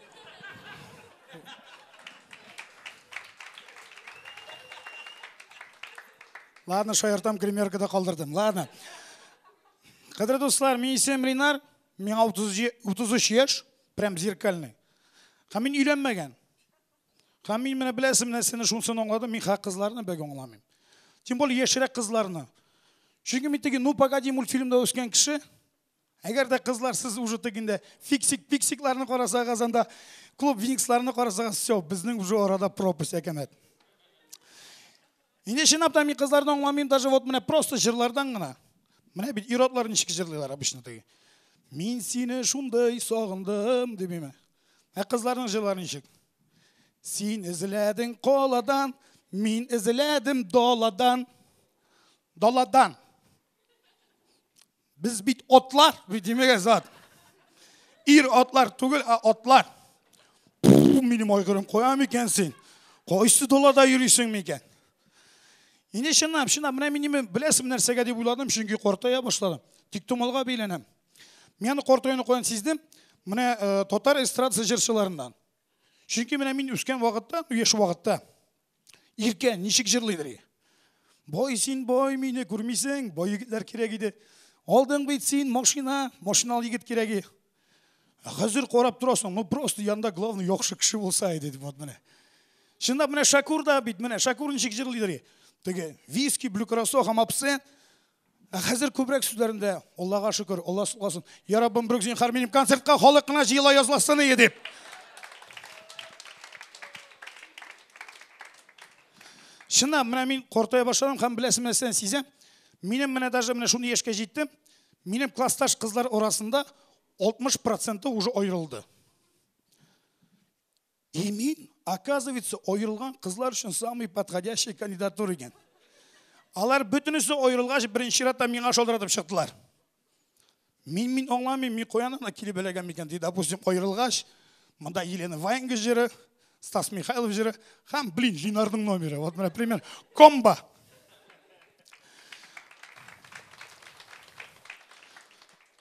Ладно, шаяртам, гримеркада калдырдым. Ладно. Кадерле дуслар, мин исемем Ринар, миңа 33 яшь, прям зеркальный. Һәм мин өйләнмәгән. Һәм мин менә беләсем нәрсәне шунысын аңладым, мин хак кызларны бик аңламыйм. Тем более яшьрәк кызларны. Чөнки мин теге «Ну погоди» мультфильмда үскән кеше. Әгәр дә кызлар сез уже тегендә фиксик пиксикларны карасагыз, анда клуб винксларны карасагыз, все, безнең уже арада пропасть әкәмәт. Инде чынлап та мин кызларны аңламыйм, даже вот менә просто җырлардан гына. Менә бит ир-атлар ничек җырлыйлар обычно теге. Мин сине шундый сагындым димиме? Ә кызларның җырлары ничек? Син эзләдең каладан, мин эзләдем даладан. Даладан. Без бит атлар, бит димәгән зат. Ир атлар түгел, ә атлар. Минем айгырым кая микән син? Кайсы далада йөрисең микән? Инде чынлап, чынлап, менә мин ниме беләсем нәрсәгә дип уйладым, чөнки картая башладым. Тик томалга бәйләнәм. Мин аны картаюны каян сиздем? Менә э, татар эстрадасы җырчыларыннан. Чөнки менә мин үскән вакытта, яшь вакытта Иркә ничек җырлыйдыр? Бай син, бай, мине күрмисең, бай егетләр кирәк иде. Алдың бит син машина, машиналы егет кирәк иде. Ә хәзер карап торасың, ну просто янда главный яхшы кеше булса иде дип вот менә. Чынлап менә Шакур да бит менә Шакур ничек җырлыйдыр? Теге виски, блюкрасо һәм абсент. Ә хәзер күбрәк сүзләрендә Аллага шөкер, Алла сакласын. Я Раббым, берүк зинһар минем концертка халык кына җыела язласын иде дип. Чынлап, менә мин картая башладым һәм беләсем нәрсәне сизәм. Минем менә даже менә шундый яшькә җиттем. Минем классташ кызлар арасында 60 проценты уже аерылды. И мин, оказывается, аерылган кызлар өчен самый подходящий кандидатура икән. Алар бөтенесе аерылгач, беренче чиратта миңа шалтыратып чыктылар. Мин аңламыйм, мин каян ана килеп эләгәм икән, ди, допустим, аерылгач, монда Елена Ваенга җыры, Стас Михайлов җыры һәм, блин, Линарның номеры. Вот, например, комбо.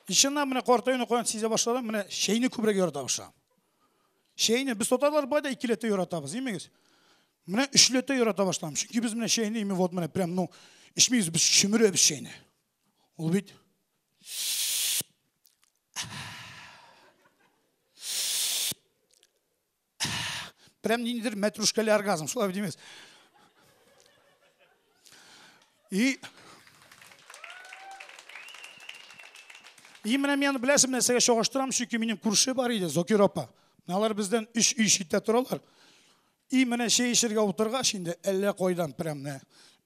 Чыннан менә картаюны каян сизә башладым, менә чәйне күбрәк ярата башладым. Чәйне без татарлар болай да икеләтә яратабыз, имегез. Менә өчләтә ярата башладым. Чөнки без менә чәйне ими вот менә прям, ну, эчмибез, без чөмерәбез чәйне. Ул бит прям ниндидер мәтрүшкәле оргазм, шулай бит димез. И И менә мин аны беләсем нәрсәгә чагыштырам, чөнки минем күрше бар иде, Зокир апа. Менә алар бездән өч өй читтә торалар. И менә чәй эчәргә утыргач инде әллә кайдан прям менә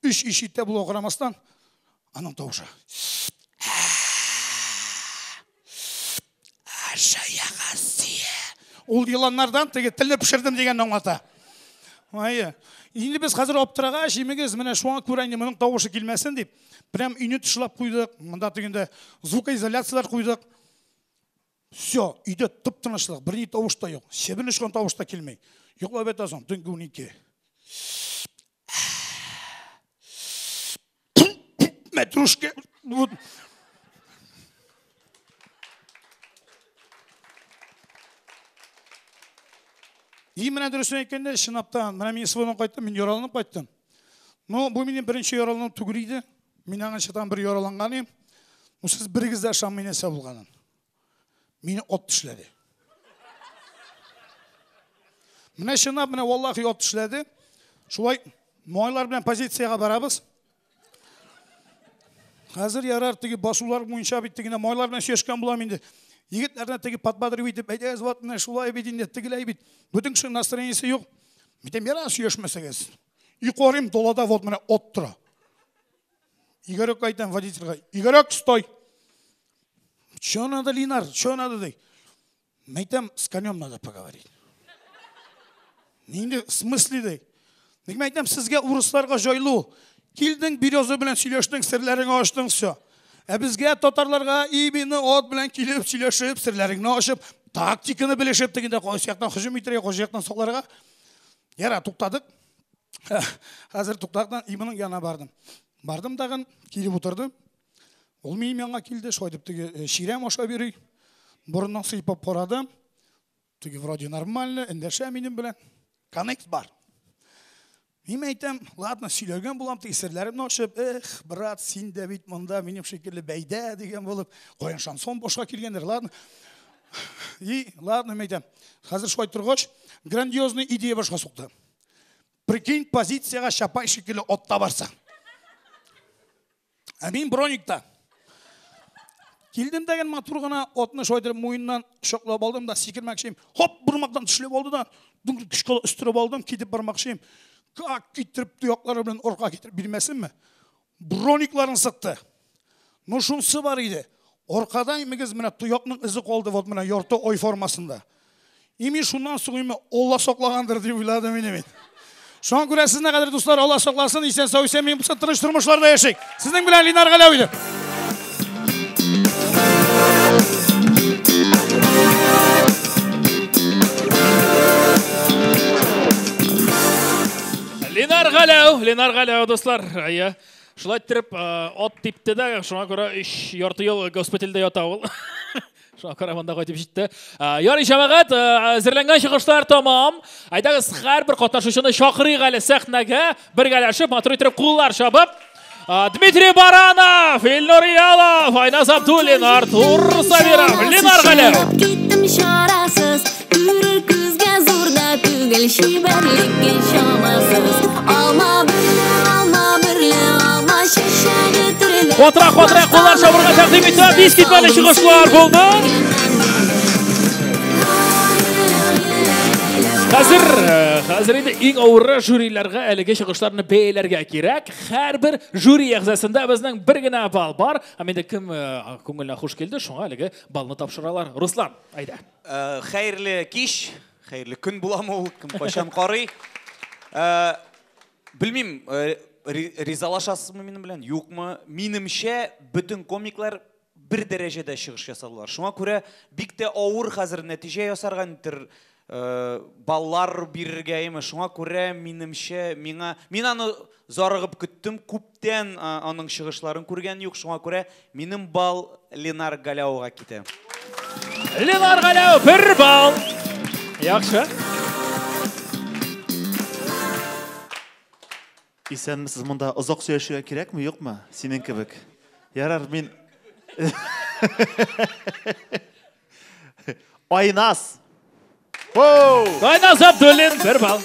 өч өй читтә булуга карамастан, аның тавышы. Ул еланнардан теге телне пешердем дигәнне аңлата. Әйе. Инде без хәзер аптырагач, имегез, менә шуңа күрә инде моның тавышы килмәсен дип, прям өйне тышлап куйдык, монда тегендә звукоизоляцияләр куйдык. Все, өйдә тып-тынычлык, берни тавыш та юк. Чебен очкан тавыш та килми. Йоклап ятасың, төнге 12. Мәтрүшкә. Вот. И менә дөресен әйткәндә, чынлап та, менә мин СВОдан кайттым, мин яраланып кайттым. Но бу минем беренче яралану түгел иде. Мин аңа чатан бер яраланган идем. Ну, сез берегез дә ышанмый нәрсә булганын. Мине ат тешләде. Менә чынлап, менә валлахи ат тешләде. Шулай малайлар белән позициягә барабыз. Хәзер ярар теге басулар буенча бит тегенә малайлар белән сөйләшкән булам инде. Егетләрне теге подбадривать итеп, әйдәгез, вот менә шулай бит инде, тегеләй бит. Бөтен кешенең настроениесе юк. Мин ярар сөйләшмәсәгез. И карыйм, далада вот менә ат тора. Игорек әйтәм водительгә, Игорек, стой! Че надо, Линар, че надо, ди. Мин әйтәм, с конем надо поговорить. Нинди смысле ди. Мин әйтәм, сезгә урысларга җайлы ул. Килдең, береза белән сөйләштең, серләреңне ачтың, все. Ә безгә татарларга именно ат белән килеп сөйләшеп, серләреңне ачып, тактиканы белешеп дигәндә кайсы яктан һөҗүм итәргә, кайсы яктан сакларга. Яра, туктадык. Хәзер туктадык, и моның янына бардым. Бардым тагын, килеп утырдым. Ул минем янга килде, шулай дип теге э, чирәм ашап йөри. Борыннан сыйпап карадым. Теге вроде нормально, эндәшә минем белән. Коннект бар. Мин әйтәм, ладно, сөйләгән булам, теге серләремне ачып, эх, брат, син дә бит монда минем шикелле бәйдә дигән булып, каян шансон башка килгәндер, ладно. И, ладно, мин әйтәм, хәзер шулай торгач, грандиозный идея башка сукты. Прикинь, позициягә Чапай шикелле атта барса. Ә мин броникта. Килдем дәген матур гына атны шулай итеп муеннан кочаклап алдым да сикермәкче идем. Хоп, бармактан тешләп алды да, дүңгер көчкә өстерәп алдым, китеп бармакчы идем. Как китереп тояклары белән орка китереп бирмәсенме? Броникларын сыкты. Ну шунсы бар иде. Оркада имегез менә тоякның эзе калды, вот менә ярты ай формасында. И мин шуннан соң име Алла саклагандыр дип уйладым инде мин. Шуңа күрә сезне, кадерле дуслар, Алла сакласын, исән сау исән мин булса тыныч тормышларда яшик. Сезнең белән Линар Галәү иде. Ленар Галәү, Ленар Галәү, дуслар. Әйе. Шулай иттереп, ат типте дә, шуңа күрә өч ярты ел госпитальдә ята ул. Шуңа күрә монда кайтып җитте. Ярый, җәмәгать, әзерләнгән чыгышлар тәмам. Әйдәгез, һәрбер катнашучыны чакырыйк әле сәхнәгә, бергәләшеп, матур итеп куллар чабып. Дмитрий Баранов, Илнур Ялов, Айназ Абдуллин, Артур Сабиров, Ленар Галәү. Киттем чарасыз, күрер күзгә зур да түгел, чибәрлеккә чамасыз. Алма берле, алма берле, алма чәчәге төрле. Катырак, катырак куллар чабырга тәкъдим итәм. Искитмәле чыгышлар булды. Хәзер, хәзер инде иң авыры жюриларга әлеге чыгышларны бәяләргә кирәк. Һәрбер жюри әгъзасында безнең бер генә балл бар. Һәм инде кем күңеленә хуш килде, шуңа әлеге баллны тапшыралар. Руслан, әйдә. Хәерле кич, хәерле көн буламы ул, кем кайчан карый. Белмим, ризалашасызмы минем белән, юкмы? Минемчә, бөтен комиклар бер дәрәҗәдә чыгыш ясадылар. Шуңа күрә бик тә авыр хәзер нәтиҗә ясарга, нитер баллар бирергә име. Шуңа күрә минемчә, миңа, мин аны зарыгып көттем, күптән аның чыгышларын күргән юк. Шуңа күрә минем балл Ленар Галәүгә китә. Ленар Галәү бер балл. Яхшы. Исәнмесез, монда озак сөйләшергә кирәкме, юкмы? Синең кебек. Ярар, мин Айназ. Воу! Айназ Абдуллин бер балл.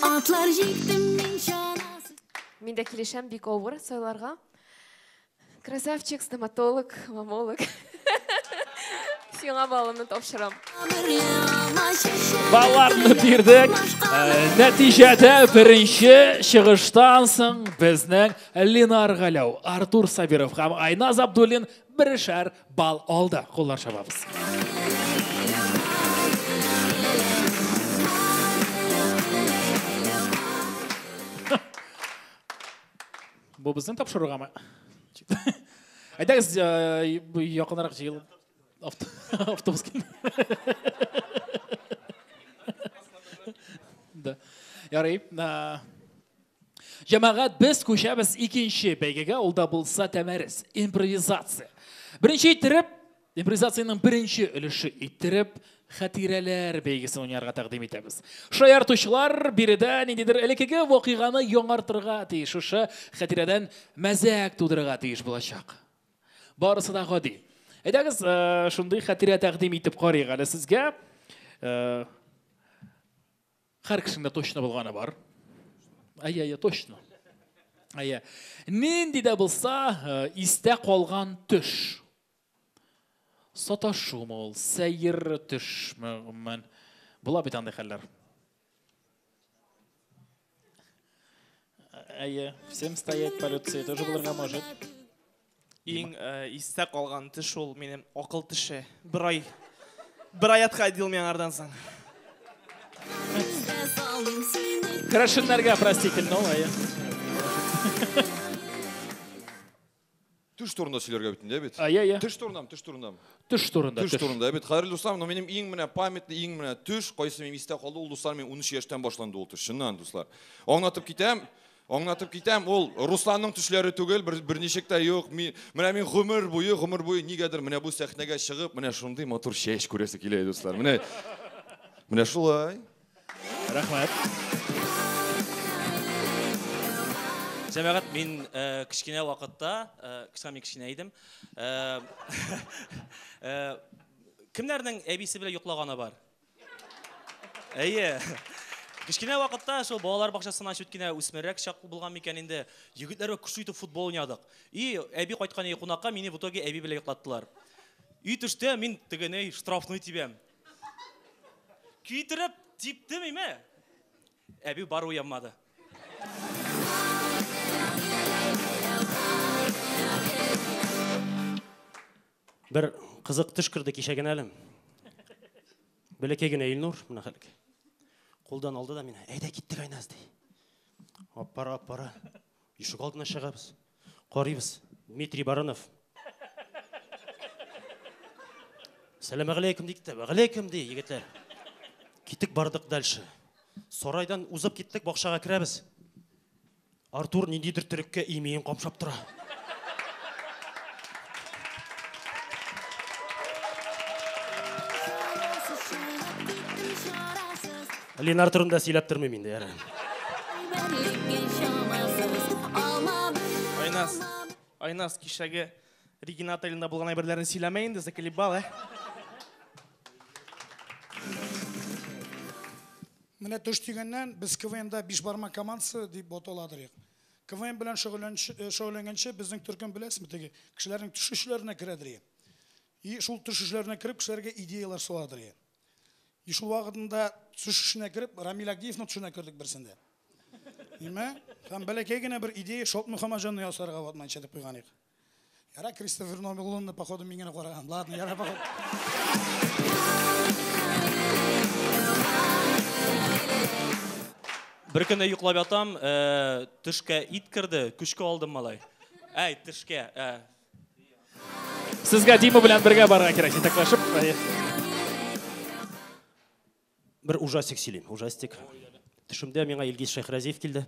Атлар җиктем мин чанасыз. Мин дә килешәм, бик авыр сайларга. Красавчик, стоматолог, мамолог. Сиңа балымны тапшырам. Балларны бирдек. Нәтиҗәдә беренче чыгыштан соң безнең Ленар Галәү, Артур Сабиров һәм Айназ Абдуллин берешәр балл алды. Куллар чабабыз. Бу безнең тапшыругамы? Әйдәгез, якынрак җыелып автобус килде. Да. Ярый. Җәмәгать, без күчәбез икенче бәйгегә, ул да булса тәмәрес, импровизация. Беренче иттереп, импровизациянең беренче өлеше иттереп, хатирәләр бәйгесен уйнарга тәкъдим итәбез. Шаяртучылар биредә ниндидер элеккеге вакыйганы яңартырга тиеш, шушы хатирәдән мәзәк тудырырга тиеш булачак. Барысы да гади. Әйдәгез, шундый хатирә тәкъдим итеп карыйк әле сезгә. Һәр кешенең дә точно булганы бар. Әйе, әйе, точно. Әйе. Нинди дә булса, истә калган төш. Саташумы ул, сәер төшме, гомумән? Була бит андый хәлләр. Әйе, всем стоять полиция тоже булырга может. Иң истә калган төш ул минем акыл төше. Бер ай, бер ай отходил мин аңардан соң. Крашеннарга простительно, ул, әйе. Төш турында сөйләргә бит инде, бит. Әйе, әйе. Төш турындамы, төш турындамы? Төш турында, Төш төш. турында, бит. Хәерле дуслар, но минем иң менә памятный, иң менә төш, кайсы минем истә калды, ул дуслар, мин 13 яшьтән башланды ул төш. Чыннан, дуслар. Аңлатып китәм, аңлатып китәм, ул Русланның төшләре түгел, берничек тә юк. Менә мин гомер буе, гомер буе нигәдер менә бу сәхнәгә чыгып, менә шундый матур чәч күрәсе килә, дуслар. Менә, менә шулай. Рәхмәт. Җәмәгать, мин кечкенә вакытта, кечкенә мин кечкенә идем. Кемнәрнең әбисе белән йоклаганы бар? Әйе. Кечкенә вакытта шул балалар бакчасыннан чүт кенә үсмеррәк чак булган микән инде, егетләр белән көчле итеп футбол уйнадык. И әби кайткан өйгә кунакка, мине в итоге әби белән йоклаттылар. И төштә мин тегене штрафной тибәм. Китереп типтем име? Әби бар уянмады. Бер кызык төш керде кичә генә әле. Бәләкәй генә Илнур, менә хәлек. Кулдан алды да мине, әйдә киттек, Айназ, ди. Аппара, аппара. Ишек алдына чыгабыз. Карыйбыз. Дмитрий Баранов. Сәлам алейкум дик тә, вәгалейкум ди егетләр. Китек бардык дальше. Сарайдан узып киттек, бакчага керәбез. Артур ниндидер төреккә имиен камшап тора. Ленар турында сөйләп тормыйм инде, ярар. Айназ, Айназ, кичәге Регина отелендә булган әйберләрне сөйләмә инде, заколебал, ә? Менә төш дигәннән, без КВНда биш бармак командасы дип аталадыр идек. КВН белән шөгыльләнгәнче безнең төркем беләсезме, теге кешеләрнең төшүчеләренә керәдер иде. И шул төшүчеләренә кереп, кешеләргә идеялар саладыр иде. И шул вакытында төшүченә кереп, Рамил Агдиевның төшенә кердек берсендә. Ниме? Һәм бәләкәй генә бер идея Шот Мөхәммәтҗанны ясарга ватманча дип куйган идек. Яра Кристофер Ноланны, походу, мин генә караган. Ладно, яра, походу. Бер көнне йоклап ятам, төшкә ит керде, көчкә алдым, малай. Әй, төшкә. Сезгә Дима белән бергә барырга кирәк, җитәкләшеп. Бер ужастик сөйлим, ужастик. Төшемдә миңа Илгиз Шәйхразиев килде.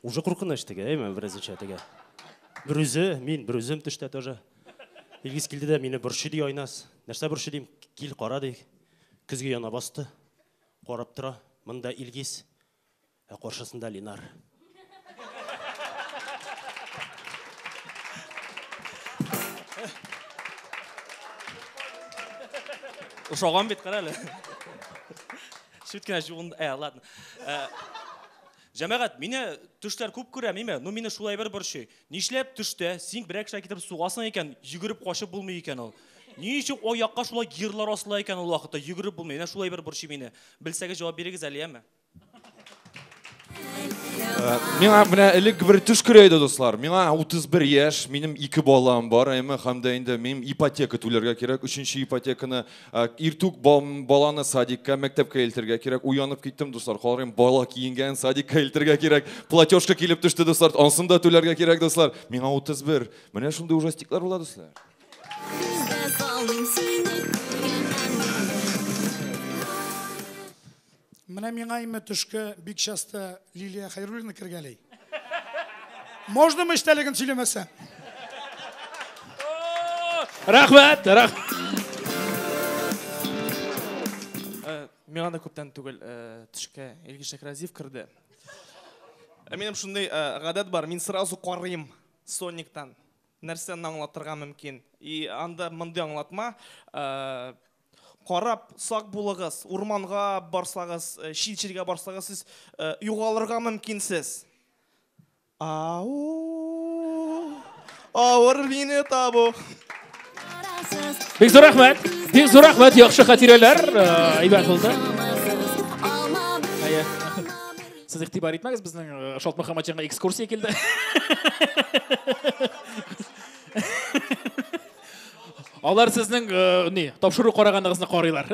Уже куркыныч теге, әйме, беразынча теге. Бер үзе, мин бер үзем төштә тоже. Илгиз килде дә мине борчый ди Айназ. Нәрсә борчый дим, кил кара ди. Көзге яна басты. Карап тора. Монда Илгиз, ә каршысында Ленар. Ошаган бит, кара әле. Чүт кенә жуын, ладно. Җәмәгать, мине төшләр күп күрәм, име? Ну, мине шулай бер борчый. Нишләп төштә син берәр кешегә китереп сугасың икән, йөгереп качып булмый икән ул? Ни өчен аякка шулай гирлар асыла икән ул вакытта, йөгереп булмый? Менә шулай бер борчый мине. Белсәгез җавап бирегез әле, яме? Миңа менә элек бер төш керә иде, дуслар. Миңа 31 яшь, минем ике балам бар, әйме, һәм дә инде минем ипотека түләргә кирәк, өченче ипотеканы. Иртүк баланы садикка, мәктәпкә илтергә кирәк. Уянып киттем, дуслар. Карыйм, бала киенгән, садикка илтергә кирәк. Платежка килеп төште, дуслар. Ансын да түләргә кирәк, дуслар. Миңа 31. Менә шундый ужастиклар була, дуслар. Менә миңа име төшкә бик часто Лилия Хәйруллина кергәли. Можно мы эчтәлеген сөйләмәсәм? Рәхмәт, рәхмәт. Миңа да күптән түгел төшкә Илгиз Шәйхразиев керде. Минем шундый гадәт бар, мин сразу карыйм сонниктан. Нәрсәне аңлатырга мөмкин. И анда мондый аңлатма, карап, сак булыгыз, урманга барсагыз, чит җиргә барсагыз, сез югалырга мөмкинсез. Ау, авыр мине табу. Бик зур рәхмәт. Бик зур рәхмәт, яхшы хатирәләр, әйбәт булды. Әйе. Сез игътибар итмәгез, безнең Шалт Мөхәммәтҗанга экскурсия килде. Алар сезнең ни, тапшыру караганыгызны карыйлар.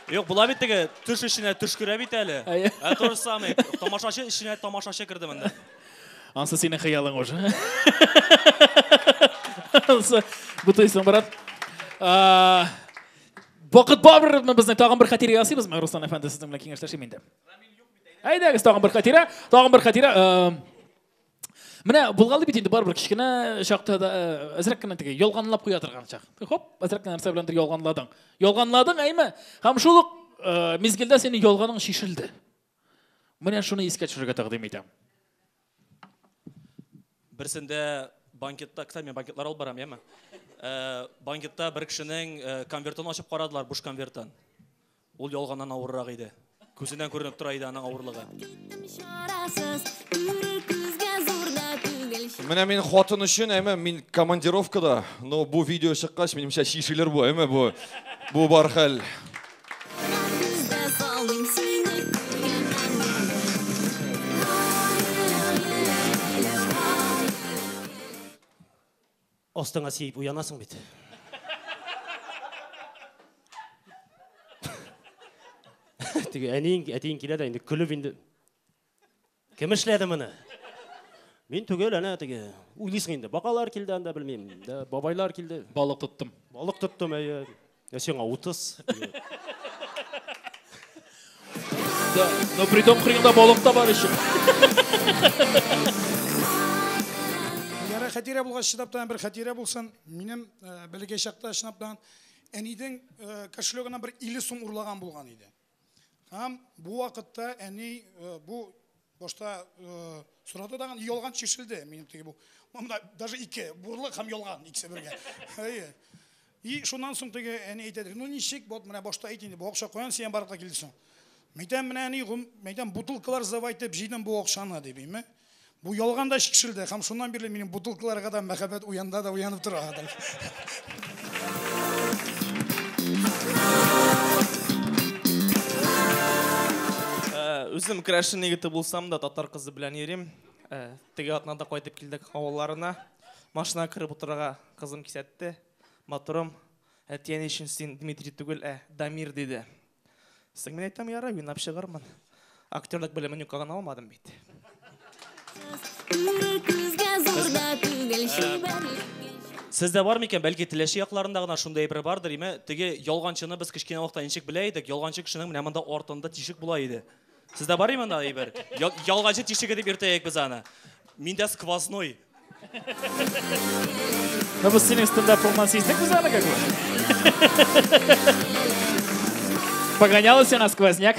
Юк, була бит теге, төш эченә төш керә бит әле. Әйе. Ә то же самое, тамашачы эченә тамашачы керде монда. Ансы синең хыялың уже. Ансы бутыйсың, брат. Вакыт бармы безнең тагын бер хатирә ясыйбызмы, Руслан әфәнде, сезнең белән киңәшләшим инде. Әйдәгез, тагын бер хатирә, тагын бер хатирә. Менә булгалы бит инде барыбер кечкенә чакта да әзрәк кенә теге ялганлап куя торган чак. Хоп, әзрәк кенә нәрсә беләндер ялганладың. Ялганладың, әйме? Һәм шул ук мизгелдә синең ялганың чишелде. Менә шуны искә төшерергә тәкъдим итәм. Берсендә банкетта, кстати, мин банкетлар алып барам, яме? Э, банкетта бер кешенең э, конвертын ачып карадылар, буш конвертын. Ул ялганнан авыррак иде. Күзеннән күренеп тора иде аның авырлыгы. Менә мин хатын өчен, әмма мин командировкада, но бу видео чыккач, минемчә чишелер бу, әмма бу бу бар хәл. Астыңа сиеп уянасың бит. Теге әниең, әтиең килә дә инде көлеп инде. Кем эшләде моны? Мин түгел, әнә теге. Уйлыйсың инде, бакалар килде анда, белмим, да, бабайлар килде. Балык тоттым. Балык тоттым, әйе. Ә сиңа 30. Да, но притом кырыенда балык та бар еще. Ярай, хәтирә булгач, чыдап тагын бер хәтирә булсын. Минем э, бәләкәй чакта чынлап та әнидең э, кошелегыннан бер 50 сум урлаган булган иде. Һәм бу вакытта әни э, бу башта сорады дагын, ялган чишелде. Минем теге бу. Монда даже ике, бурлык һәм ялган икесе бергә. Әйе. И шуннан соң теге әни әйтә, ну ничек, вот менә башта әйт инде, бу акча каян синең барлыкка килде соң? Мәйтәм, менә әни, мәйтәм, бутылкалар сдавать итеп җыйдым бу акчаны, дип, име? Бу ялган да чишелде, һәм шуннан бирле минем бутылкаларга да мәхәббәт уянда да уянып тора. Үзем керәшен егете булсам да, татар кызы белән йөрим. Теге атнада кайтып килдек авылларына. Машина кереп утырырга кызым кисәтте. Матурым, әти-әни өчен син Дмитрий түгел, ә Дамир диде. Соң мин әйтәм, ярай, уйнап чыгармын. Актерлык белемен юкка гына алмадым бит. Сездә бар микән, бәлки Теләче якларында гына шундый әйбер бардыр, име? Теге ялганчыны без кечкенә вакытта ничек белә идек, ялганчы кешенең менә монда артында тишек була иде. Сездә бар име анда әйбер? Ялганчы тишеге дип йөртәек без аны. Миндә сквозной. Ну, без синең стендапыңнан сиздек без аны как бы. Погоняла сиңа сквозняк.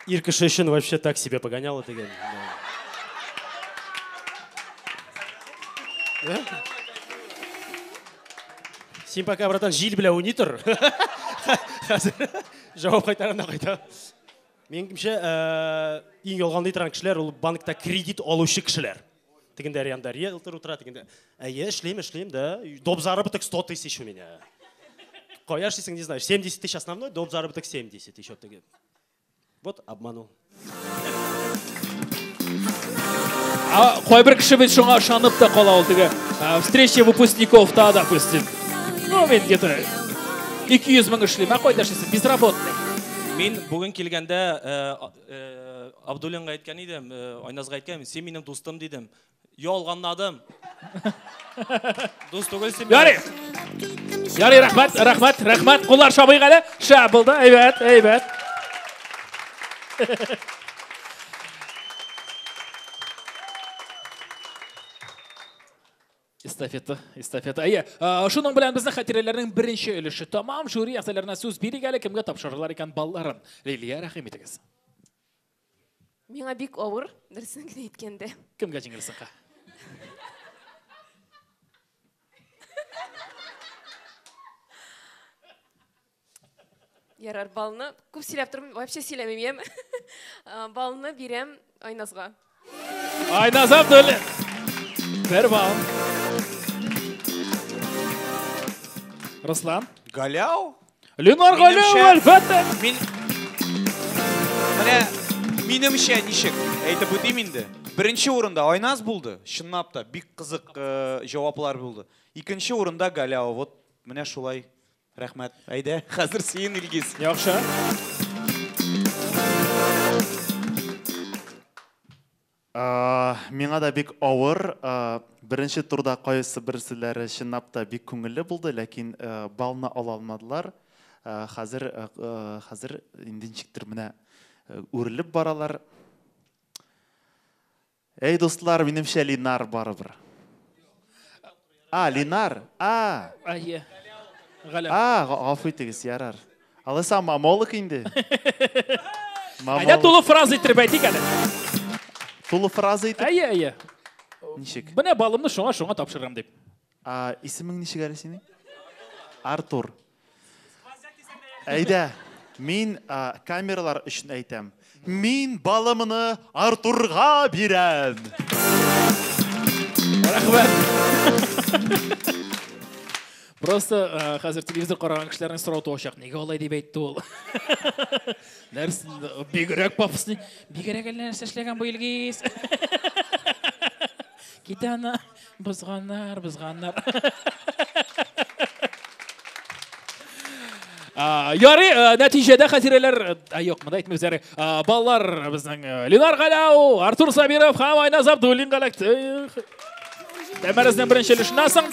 Ир кеше өчен вообще так себе погоняла дигән. Да? Син пока, братан, җил белән уйный тор. Хәзер җавап кайтарам да кайтам. Минемчә, иң ялганлый торган кешеләр ул банкта кредит алучы кешеләр. Тегендә янда риэлтор утыра, тегендә. Әйе, эшлим, эшлим, да. Доп заработок 100 тысяч у меня. Кая эшлисең, не знаю. 70 тысяч основной, доп заработок 70 еще теге. Вот обманул. А кайбер кеше бит шуңа ышанып та кала ул теге. Встреча выпускников та, допустим. Ну, мин где-то 200 мең эшлим, ә кайда эшлисең? Безработный. Мин бүген килгәндә Абдуллинга әйткән идем, Айназга әйткән, син минем дустым дидем. Ялганладым. Дус түгелсең. Ярый. Ярый, рәхмәт, рәхмәт, рәхмәт. Куллар чабыйк әле. Шәп булды, әйбәт, әйбәт. Эстафета, эстафета. Әйе, шуның белән безнең хатирәләрнең беренче өлеше тамам. Жюри әгъзаларына сүз бирик әле, кемгә тапшырырлар икән балларын. Лилия, рәхим итегез. Миңа бик авыр, дөресен генә әйткәндә. Кемгә җиңел сыка? Ярар, балны күп сөйләп тормыйм, вообще сөйләмим, яме. Балны бирәм Айназга. Айназ Абдуллин. Бер балл. Руслан. Галяу? Ленар Галяу, әлбәттә. Мин Менә минемчә ничек әйтеп үтим инде. Беренче урында Айназ булды. Чынлап та бик кызык җаваплар булды. Икенче урында Галяу. Вот менә шулай. Рәхмәт. Әйдә, хәзер син, Илгиз. Яхшы. Миңа да бик авыр. Беренче турда кайсы берселәре чынлап та бик күңелле булды, ләкин балны ала алмадылар. Хәзер хәзер инде ничектер менә үрелеп баралар. Әй, дуслар, минемчә Линар барыбер. А, Линар. А. Әйе. Галәм. А, гафу итегез, ярар. Алайса мамолог инде. Әйдә тулы фраза иттереп әйтик әле. Тулы фраза итеп? Әйе, әйе. Ничек? Менә балымны шуңа-шуңа тапшырам дип. А, исемең ничек әле синең? Артур. Әйдә, мин камералар өчен әйтәм. Мин балымны Артурга бирәм. Рәхмәт. Просто хәзер телевизор караган кешеләрнең сорау туачак. Нигә алай дип әйтте ул? Нәрсә, бигрәк пафосный. Бигрәк әллә нәрсә эшләгән бу Илгиз. Китә ана, бозганнар, бозганнар. Ярый, нәтиҗәдә хатирәләр, юк, монда әйтмибез, ярый. Балалар безнең Ленар Галәү, Артур Сабиров һәм Айназ Абдуллин галәкте. Тәмәрәзнең беренче өлешеннән соң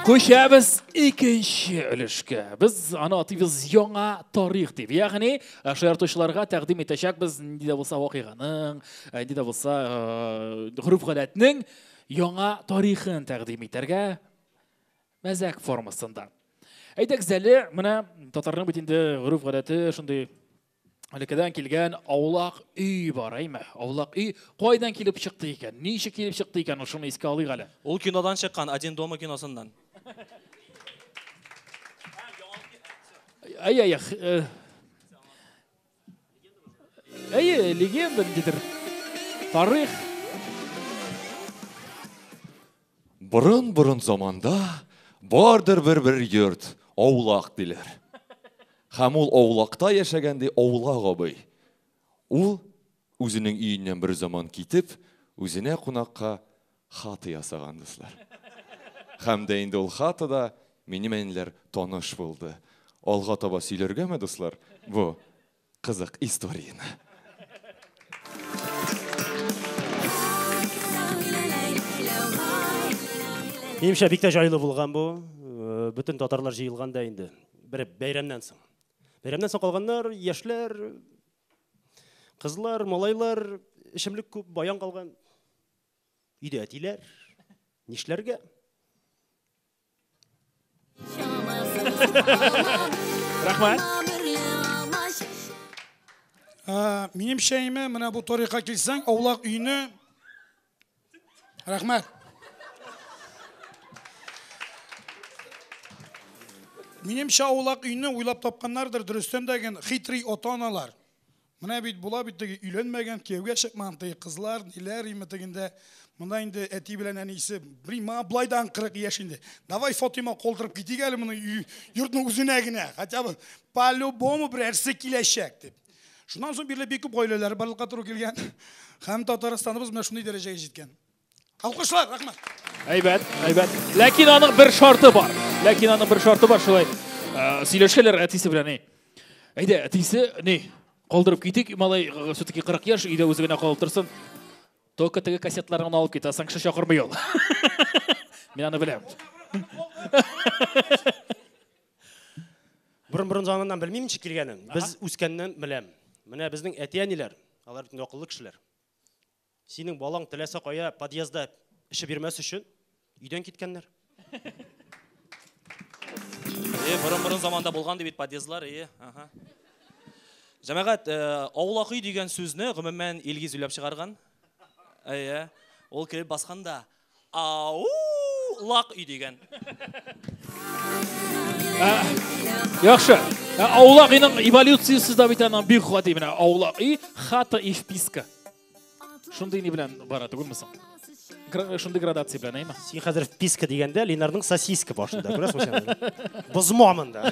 күчәбез икенче өлешкә. Без аны атыйбыз яңа тарих дип. Ягъни шаяртучыларга тәкъдим итәчәкбез нинди дә булса вакыйганың, нинди дә булса гореф-гадәтнең яңа тарихын тәкъдим итәргә мәзәк формасында. Әйдәгез әле, менә татарның бит инде гореф-гадәте шундый элеккедән килгән аулак өй бар, әйме? Аулак өй кайдан килеп чыкты икән? Ничек килеп чыкты икән? Шуны искә алыйк әле. Ул кинодан чыккан, Один дома киносыннан. Әй, әй, әй, легенда дидер. Тарих. Борын-борын заманда бардыр бер-бер йорт, аулак диләр. Һәм ул аулакта яшәгән ди аулак абый. Ул үзенең өеннән бер заман китеп, үзенә кунакка хата ясаган, дуслар. Һәм дә инде ул хатада минем әниләр таныш булды. Алга таба сөйләргәме, дуслар, бу кызык историяне? Минемчә, бик тә җайлы булган бу. Бөтен татарлар җыелган да инде. Бер бәйрәмнән соң. Бәйрәмнән соң калганнар, яшьләр, кызлар, малайлар, эчемлек күп, баян калган. Өйдә әтиләр. Нишләргә? Рәхмәт. Минемчә, име, менә бу тарихка килсәң, аулак өйне Рәхмәт. Минемчә, аулак өйне уйлап тапканнардыр, дөрестән дә ген хитрый ата-аналар. Менә бит була бит теге өйләнмәгән, кияүгә чыкмаган теге кызлар, ниләр име тегендә. Монда инде әти белән әнисе, блин, моңа былайдан 40 яшь инде. Давай Фатима калдырып китик әле моны йортның үзенә генә. Хотя бы по-любому берәрсе киләчәк дип. Шуннан соң бирле бик күп гаиләләр барлыкка туры килгән. Һәм Татарстаныбыз менә шундый дәрәҗәгә җиткән. Алкышлар, рәхмәт. Әйбәт, әйбәт. Ләкин аның бер шарты бар. Ләкин аның бер шарты бар шулай. Сөйләшәләр әтисе белән, ни. Әйдә, әтисе, ни, калдырып китик, малай, все-таки 40 яшь, өйдә үзе генә калып торсын. Только теге кассетларны гына алып кит, асын кеше чакырмый ул. Мин аны беләм. Борын-борын заманнан белмим ничек килгәнен. Без үскәннән беләм. Менә безнең әти-әниләр, алар бит инде акыллы кешеләр. Синең балаң теләсә кая подъездда эше бирмәс өчен өйдән киткәннәр. Борын-борын заманда булган ди бит подъездлар, ие, аһа. Җәмәгать, аулак өй дигән сүзне гомумән Илгиз уйлап чыгарган. Әйе, ул килеп басканда, ау-лак өй дигән. Яхшы. Аулак өйнең эволюциясе дә бит аның бик гади. Менә аулак өй, хата и вписка. Шундый ни белән бара түгелме соң? Шундый градация белән, әйме? Син хәзер вписка дигәндә Ленарның сосиска башында, күрәсеңме син? Бозма монда.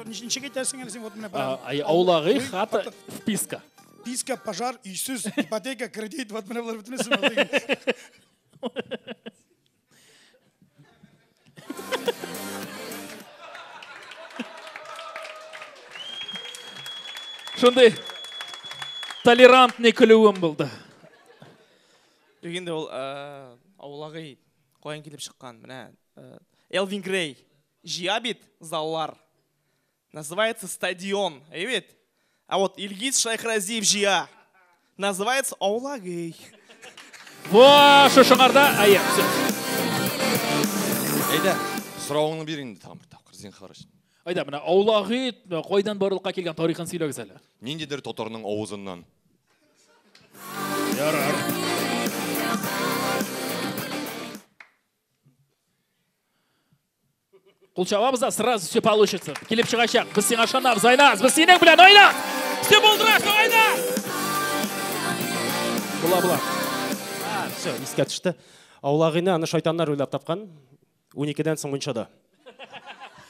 Ничек әйтәсең әле син? Вот менә бер. Аулак өй, хата, вписка. Вписка, пожар, өйсез, ипотека, кредит, вот менә болар бөтенесе бар. Шундый толерантный көлүем булды. Юк инде ул аулак өй каян килеп чыккан? Менә Элвин Грей җыя бит заллар. Называется стадион, әйе бит? А вот Илгиз Шайхразиев җыя. Называется аулак өй. Во, шушыңарда, әйе, все. Әйдә, Соравыңны бир инде тагын бер тапкыр, зинһар өчен. Әйдә, менә аулак өй кайдан барлыкка килгән, тарихын сөйләгез әле. Ниндидер татарның авызыннан. Ярар. Кул чабабыз да, сразу все получится. Килеп чыгачак. Без сиңа ышанабыз, Айназ. Без синең белән, Айназ! Все булдырасың, Айназ! Була, була. Все, искә төште. Аулак өйне аны шайтаннар уйлап тапкан. 12-дән соң мунчада.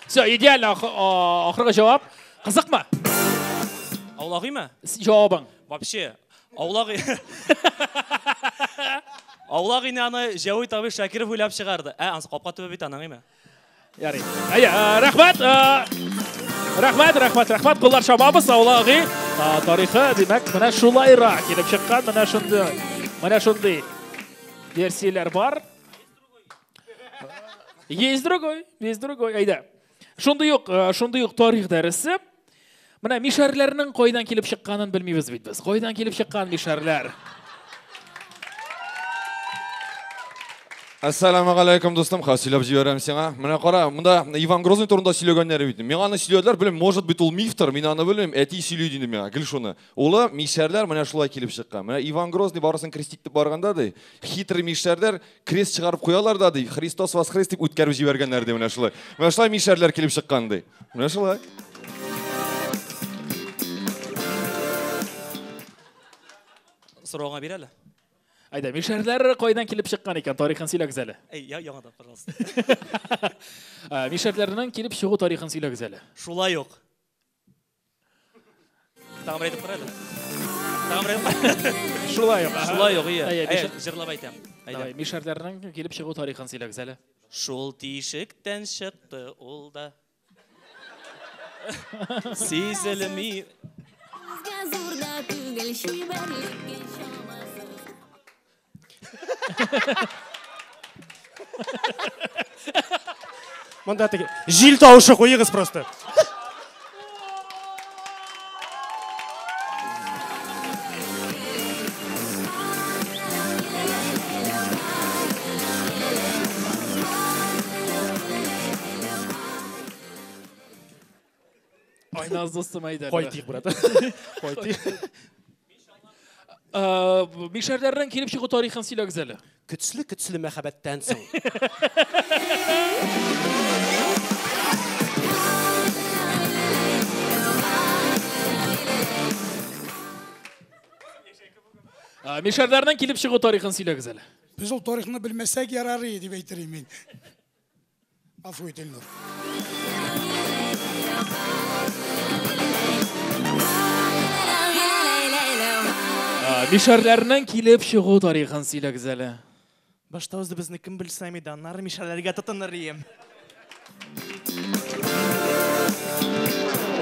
Все, идеально ахыргы җавап. Кызыкмы? Аулак өйме? Җавабың. Вообще, аулак өй. Аулак өйне аны Җәвит абый Шакиров уйлап чыгарды. Ә, анысы капка төбе бит аның өйме? Ярый. Әйе, рәхмәт. Рәхмәт, рәхмәт, рәхмәт. Куллар чабабыз. Аулак өй тарихы, димәк, менә шулайрак килеп чыккан, менә шундый, менә шундый версияләр бар. Есть другой, есть другой. Әйдә. Шундый ук, шундый ук тарих дәресе. Менә мишәрләрнең кайдан килеп чыкканын белмибез бит без. Кайдан килеп чыккан мишәрләр? Әссәламу алейкум, дустым. Хәзер сөйләп җибәрәм сиңа. Менә кара, монда Иван Грозный турында сөйләгәннәр бит. Миңа аны сөйләделәр, белмим, может быть, ул мифтыр, мин аны белмим. Әти сөйли инде миңа, гел шуны. Улы, мишәрләр менә шулай килеп чыккан. Менә Иван Грозный барысын крестить итеп барганда ди, хитрый мишәрләр крест чыгарып куялар да ди, Христос воскрес дип үткәреп җибәргәннәр ди менә шулай. Менә шулай мишәрләр килеп чыккан ди. Менә шулай. Сорауыңа бир әле. Әйдә, мишәрләр кайдан килеп чыккан икән? Тарихын сөйләгез әле. Әй, я, яңадан, пожалуйста. Мишәрләрнең килеп чыгу тарихын сөйләгез әле. Шулай ук. Тагын бер әйтеп кара әле. Тагын бер әйтеп кара. Шулай ук. Шулай ук, ие. Әйе, җырлап әйтәм. Әйдә. Мишәрләрнең килеп чыгу тарихын сөйләгез әле. Шул тишектән чыкты ул да. Сизелми. Күзгә зур да түгел, чибәрлеккә чамасыз. Монда теге җил тавышы куегыз просто. Айназ дустым, әйдә. Кайтыйк, брат. Кайтыйк. Мишәрләрнең килеп чыгу тарихын сөйләгез әле. Көчле-көчле мәхәббәттән соң. Мишәрләрнең килеп чыгу тарихын сөйләгез әле. Без ул тарихны белмәсәк ярар иде дип әйтер идем мин. Гафу ит, Илнур. Мишәрләрнең килеп чыгу тарихын сөйләгез әле. Башта үзебезне кем белсәм иде, аннары мишәрләргә тотыныр ием.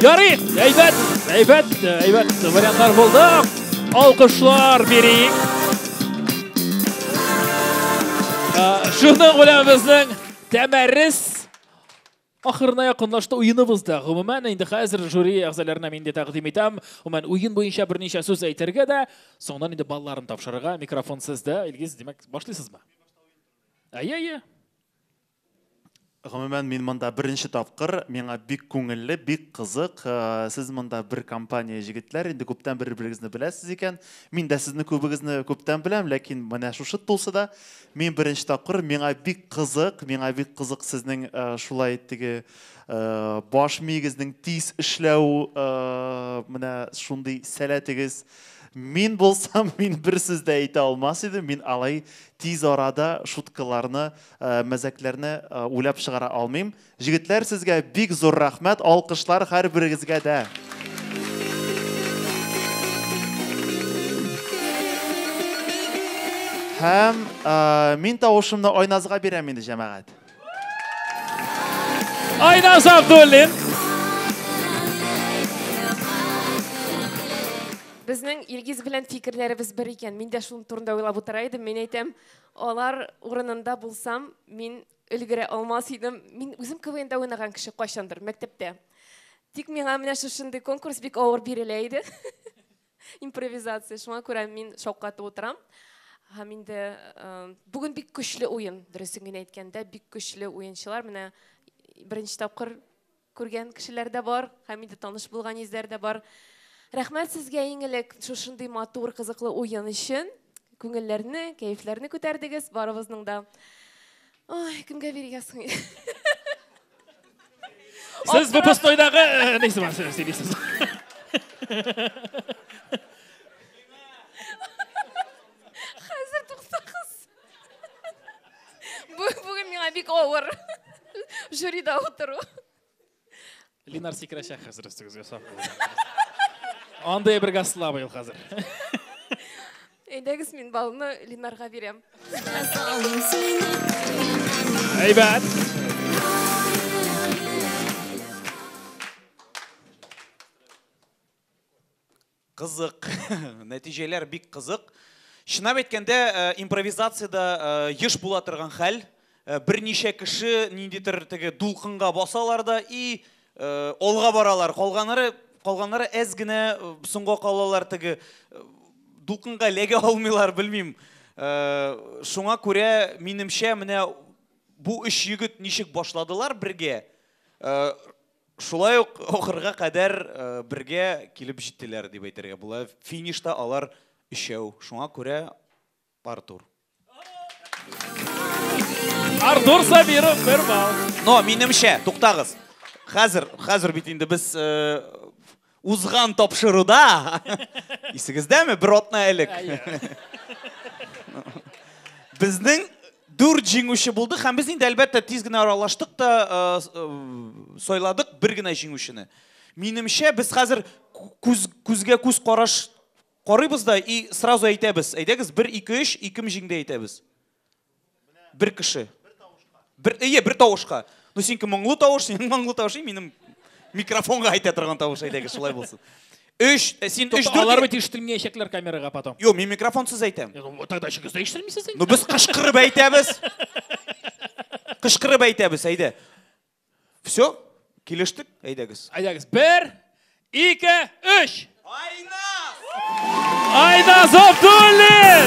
Ярый, әйбәт, әйбәт, әйбәт вариантлар булды. Алкышлар бирик. Шуның белән безнең тәмәрес ахырына якынлашты уеныбыз да. Гомумән, инде хәзер жюри әгъзаларына мин дә тәкъдим итәм. Гомумән, уен буенча берничә сүз әйтергә дә, соңыннан инде балларын тапшырырга. Микрофон сездә. Илгиз, димәк, башлыйсызмы? Әйе, әйе. Гомумән, мин монда беренче тапкыр, миңа бик күңелле, бик кызык. Сез монда бер компания җегетләр, инде күптән бер-берегезне беләсез икән. Мин дә сезне күбегезне күптән беләм, ләкин менә шушы тулсы да мин беренче тапкыр, миңа бик кызык, миңа бик кызык сезнең шулай теге баш миегезнең тиз эшләү, менә шундый сәләтегез. Мин булсам, мин бер сүз дә әйтә алмас идем. Мин алай тиз арада шуткаларны, мәзәкләрне уйлап чыгара алмыйм. Җегетләр, сезгә бик зур рәхмәт, алкышлар һәрберегезгә дә. Һәм мин тавышымны Айназга бирәм инде, җәмәгать. Айназ Абдуллин. Безнең Илгиз белән фикерләребез бер икән. Мин дә шул турында уйлап утыра идем. Мин әйтәм, алар урынында булсам, мин өлгерә алмас идем. Мин үзем КВНда уйнаган кеше кайчандыр, мәктәптә. Тик миңа менә шушындый конкурс бик авыр бирелә иде. Импровизация. Шуңа күрә мин шаккатып утырам. Һәм инде бүген бик көчле уен, дөресен генә әйткәндә, бик көчле уенчылар. Менә Беренче тапкыр күргән кешеләр дә бар, һәм инде таныш булган йөзләр дә бар. Рәхмәт сезгә иң элек шушындый матур, кызыклы уен өчен. Күңелләрне, кәефләрне күтәрдегез барыбызның да. Ой, кемгә бирергә соң? Сез выпускнойдагы нәрсә бар сөйлисез? Хәзер туктагыз. Бүген миңа бик авыр жюрида утыру. Линар сикерәчәк хәзер өстегезгә, сак булыгыз. Андый бергә слабый ул хәзер. Әйдәгез, мин балны Линарга бирәм. Әйбәт. Кызык. Нәтиҗәләр бик кызык. Чынлап әйткәндә, импровизациядә еш була торган хәл. Берничә кеше ниндидер теге дулкынга басалар да и алга баралар. Калганнары, калганнары әз генә соңга калалар, теге дулкынга эләгә алмыйлар, белмим. Шуңа күрә, минемчә, менә бу өч егет ничек башладылар бергә, шулай ук ахырга кадәр бергә килеп җиттеләр дип әйтергә була. Финишта алар өчәү. Шуңа күрә Артур. Артур Сабиров бер балл. Но, минемчә, туктагыз. Хәзер, хәзер бит инде без узган тапшыруда, исегездәме, бер атна элек. Безнең 4 җиңүче булды һәм без инде әлбәттә тиз генә аралаштык та сайладык бер генә җиңүчене. Минемчә, без хәзер күз, күзгә күз караш карыйбыз да и сразу әйтәбез. Әйдәгез, 1 2 3 2 җиңде әйтәбез. Бер кеше. Бер, әйе, бер тавышка. Ну, синеке моңлы тавыш, синең моңлы тавыш, и минем микрофонга әйтә торган тавыш, әйдәгез, шулай булсын. 3, син 3, Тукта, 4. Алар бит ишетелмәячәкләр камерага потом. Юк, мин микрофонсыз әйтәм. Ну, тогда ишегез дә ишетелмисез инде. Ну, без кычкырып әйтәбез. Кычкырып әйтәбез, әйдә. Все, килештек, әйдәгез. Әйдәгез. 1, 2, 3. Айназ! Айназ Абдуллин!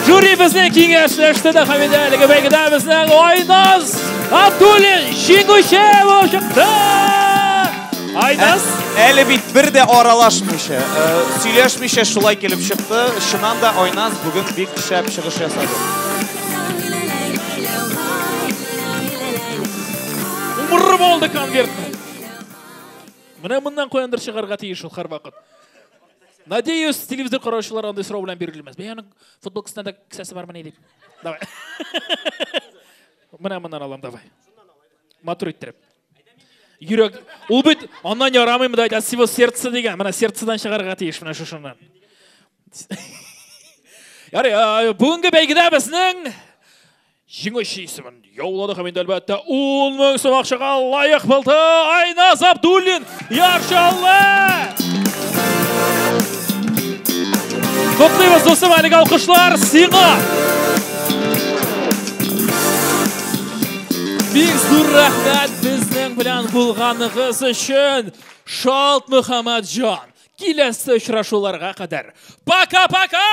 Жюри безне киңәшләште дә һәм инде әлеге бәйгедә безнең Айназ Абдуллин җиңүче булып чыкты! Айназ! Әле бит бер дә аралашмыйча, сөйләшмичә шулай килеп чыкты. Чыннан да Айназ бүген бик шәп чыгыш ясады. Умырып алды конвертны. Менә моннан каяндыр чыгарга тиеш ул һәрвакыт. Надеюсь, телевизор караучылар андый сорау белән бирелмәс. Бәй, аның футболкасында да кесәсе бармы ни дип. Давай. Менә моннан алам, давай. Матур иттереп. Йөрәк, ул бит аннан ярамый монда әйтә, от всего сердца дигән. Менә сердцадан чыгарга тиеш менә шушыннан. Ярый, бүгенге бәйгедә безнең җиңүче исемен яулады һәм инде әлбәттә 10 мең сум акчага лаек булды Айназ Абдуллин, Яр Чаллы! Котлыйбыз, дустым, әлеге алкышлар сиңа! Бик зур рәхмәт безнең белән булганыгыз өчен, Шалт Мөхәммәтҗан. Киләсе очрашуларга кадәр. Пока-пока!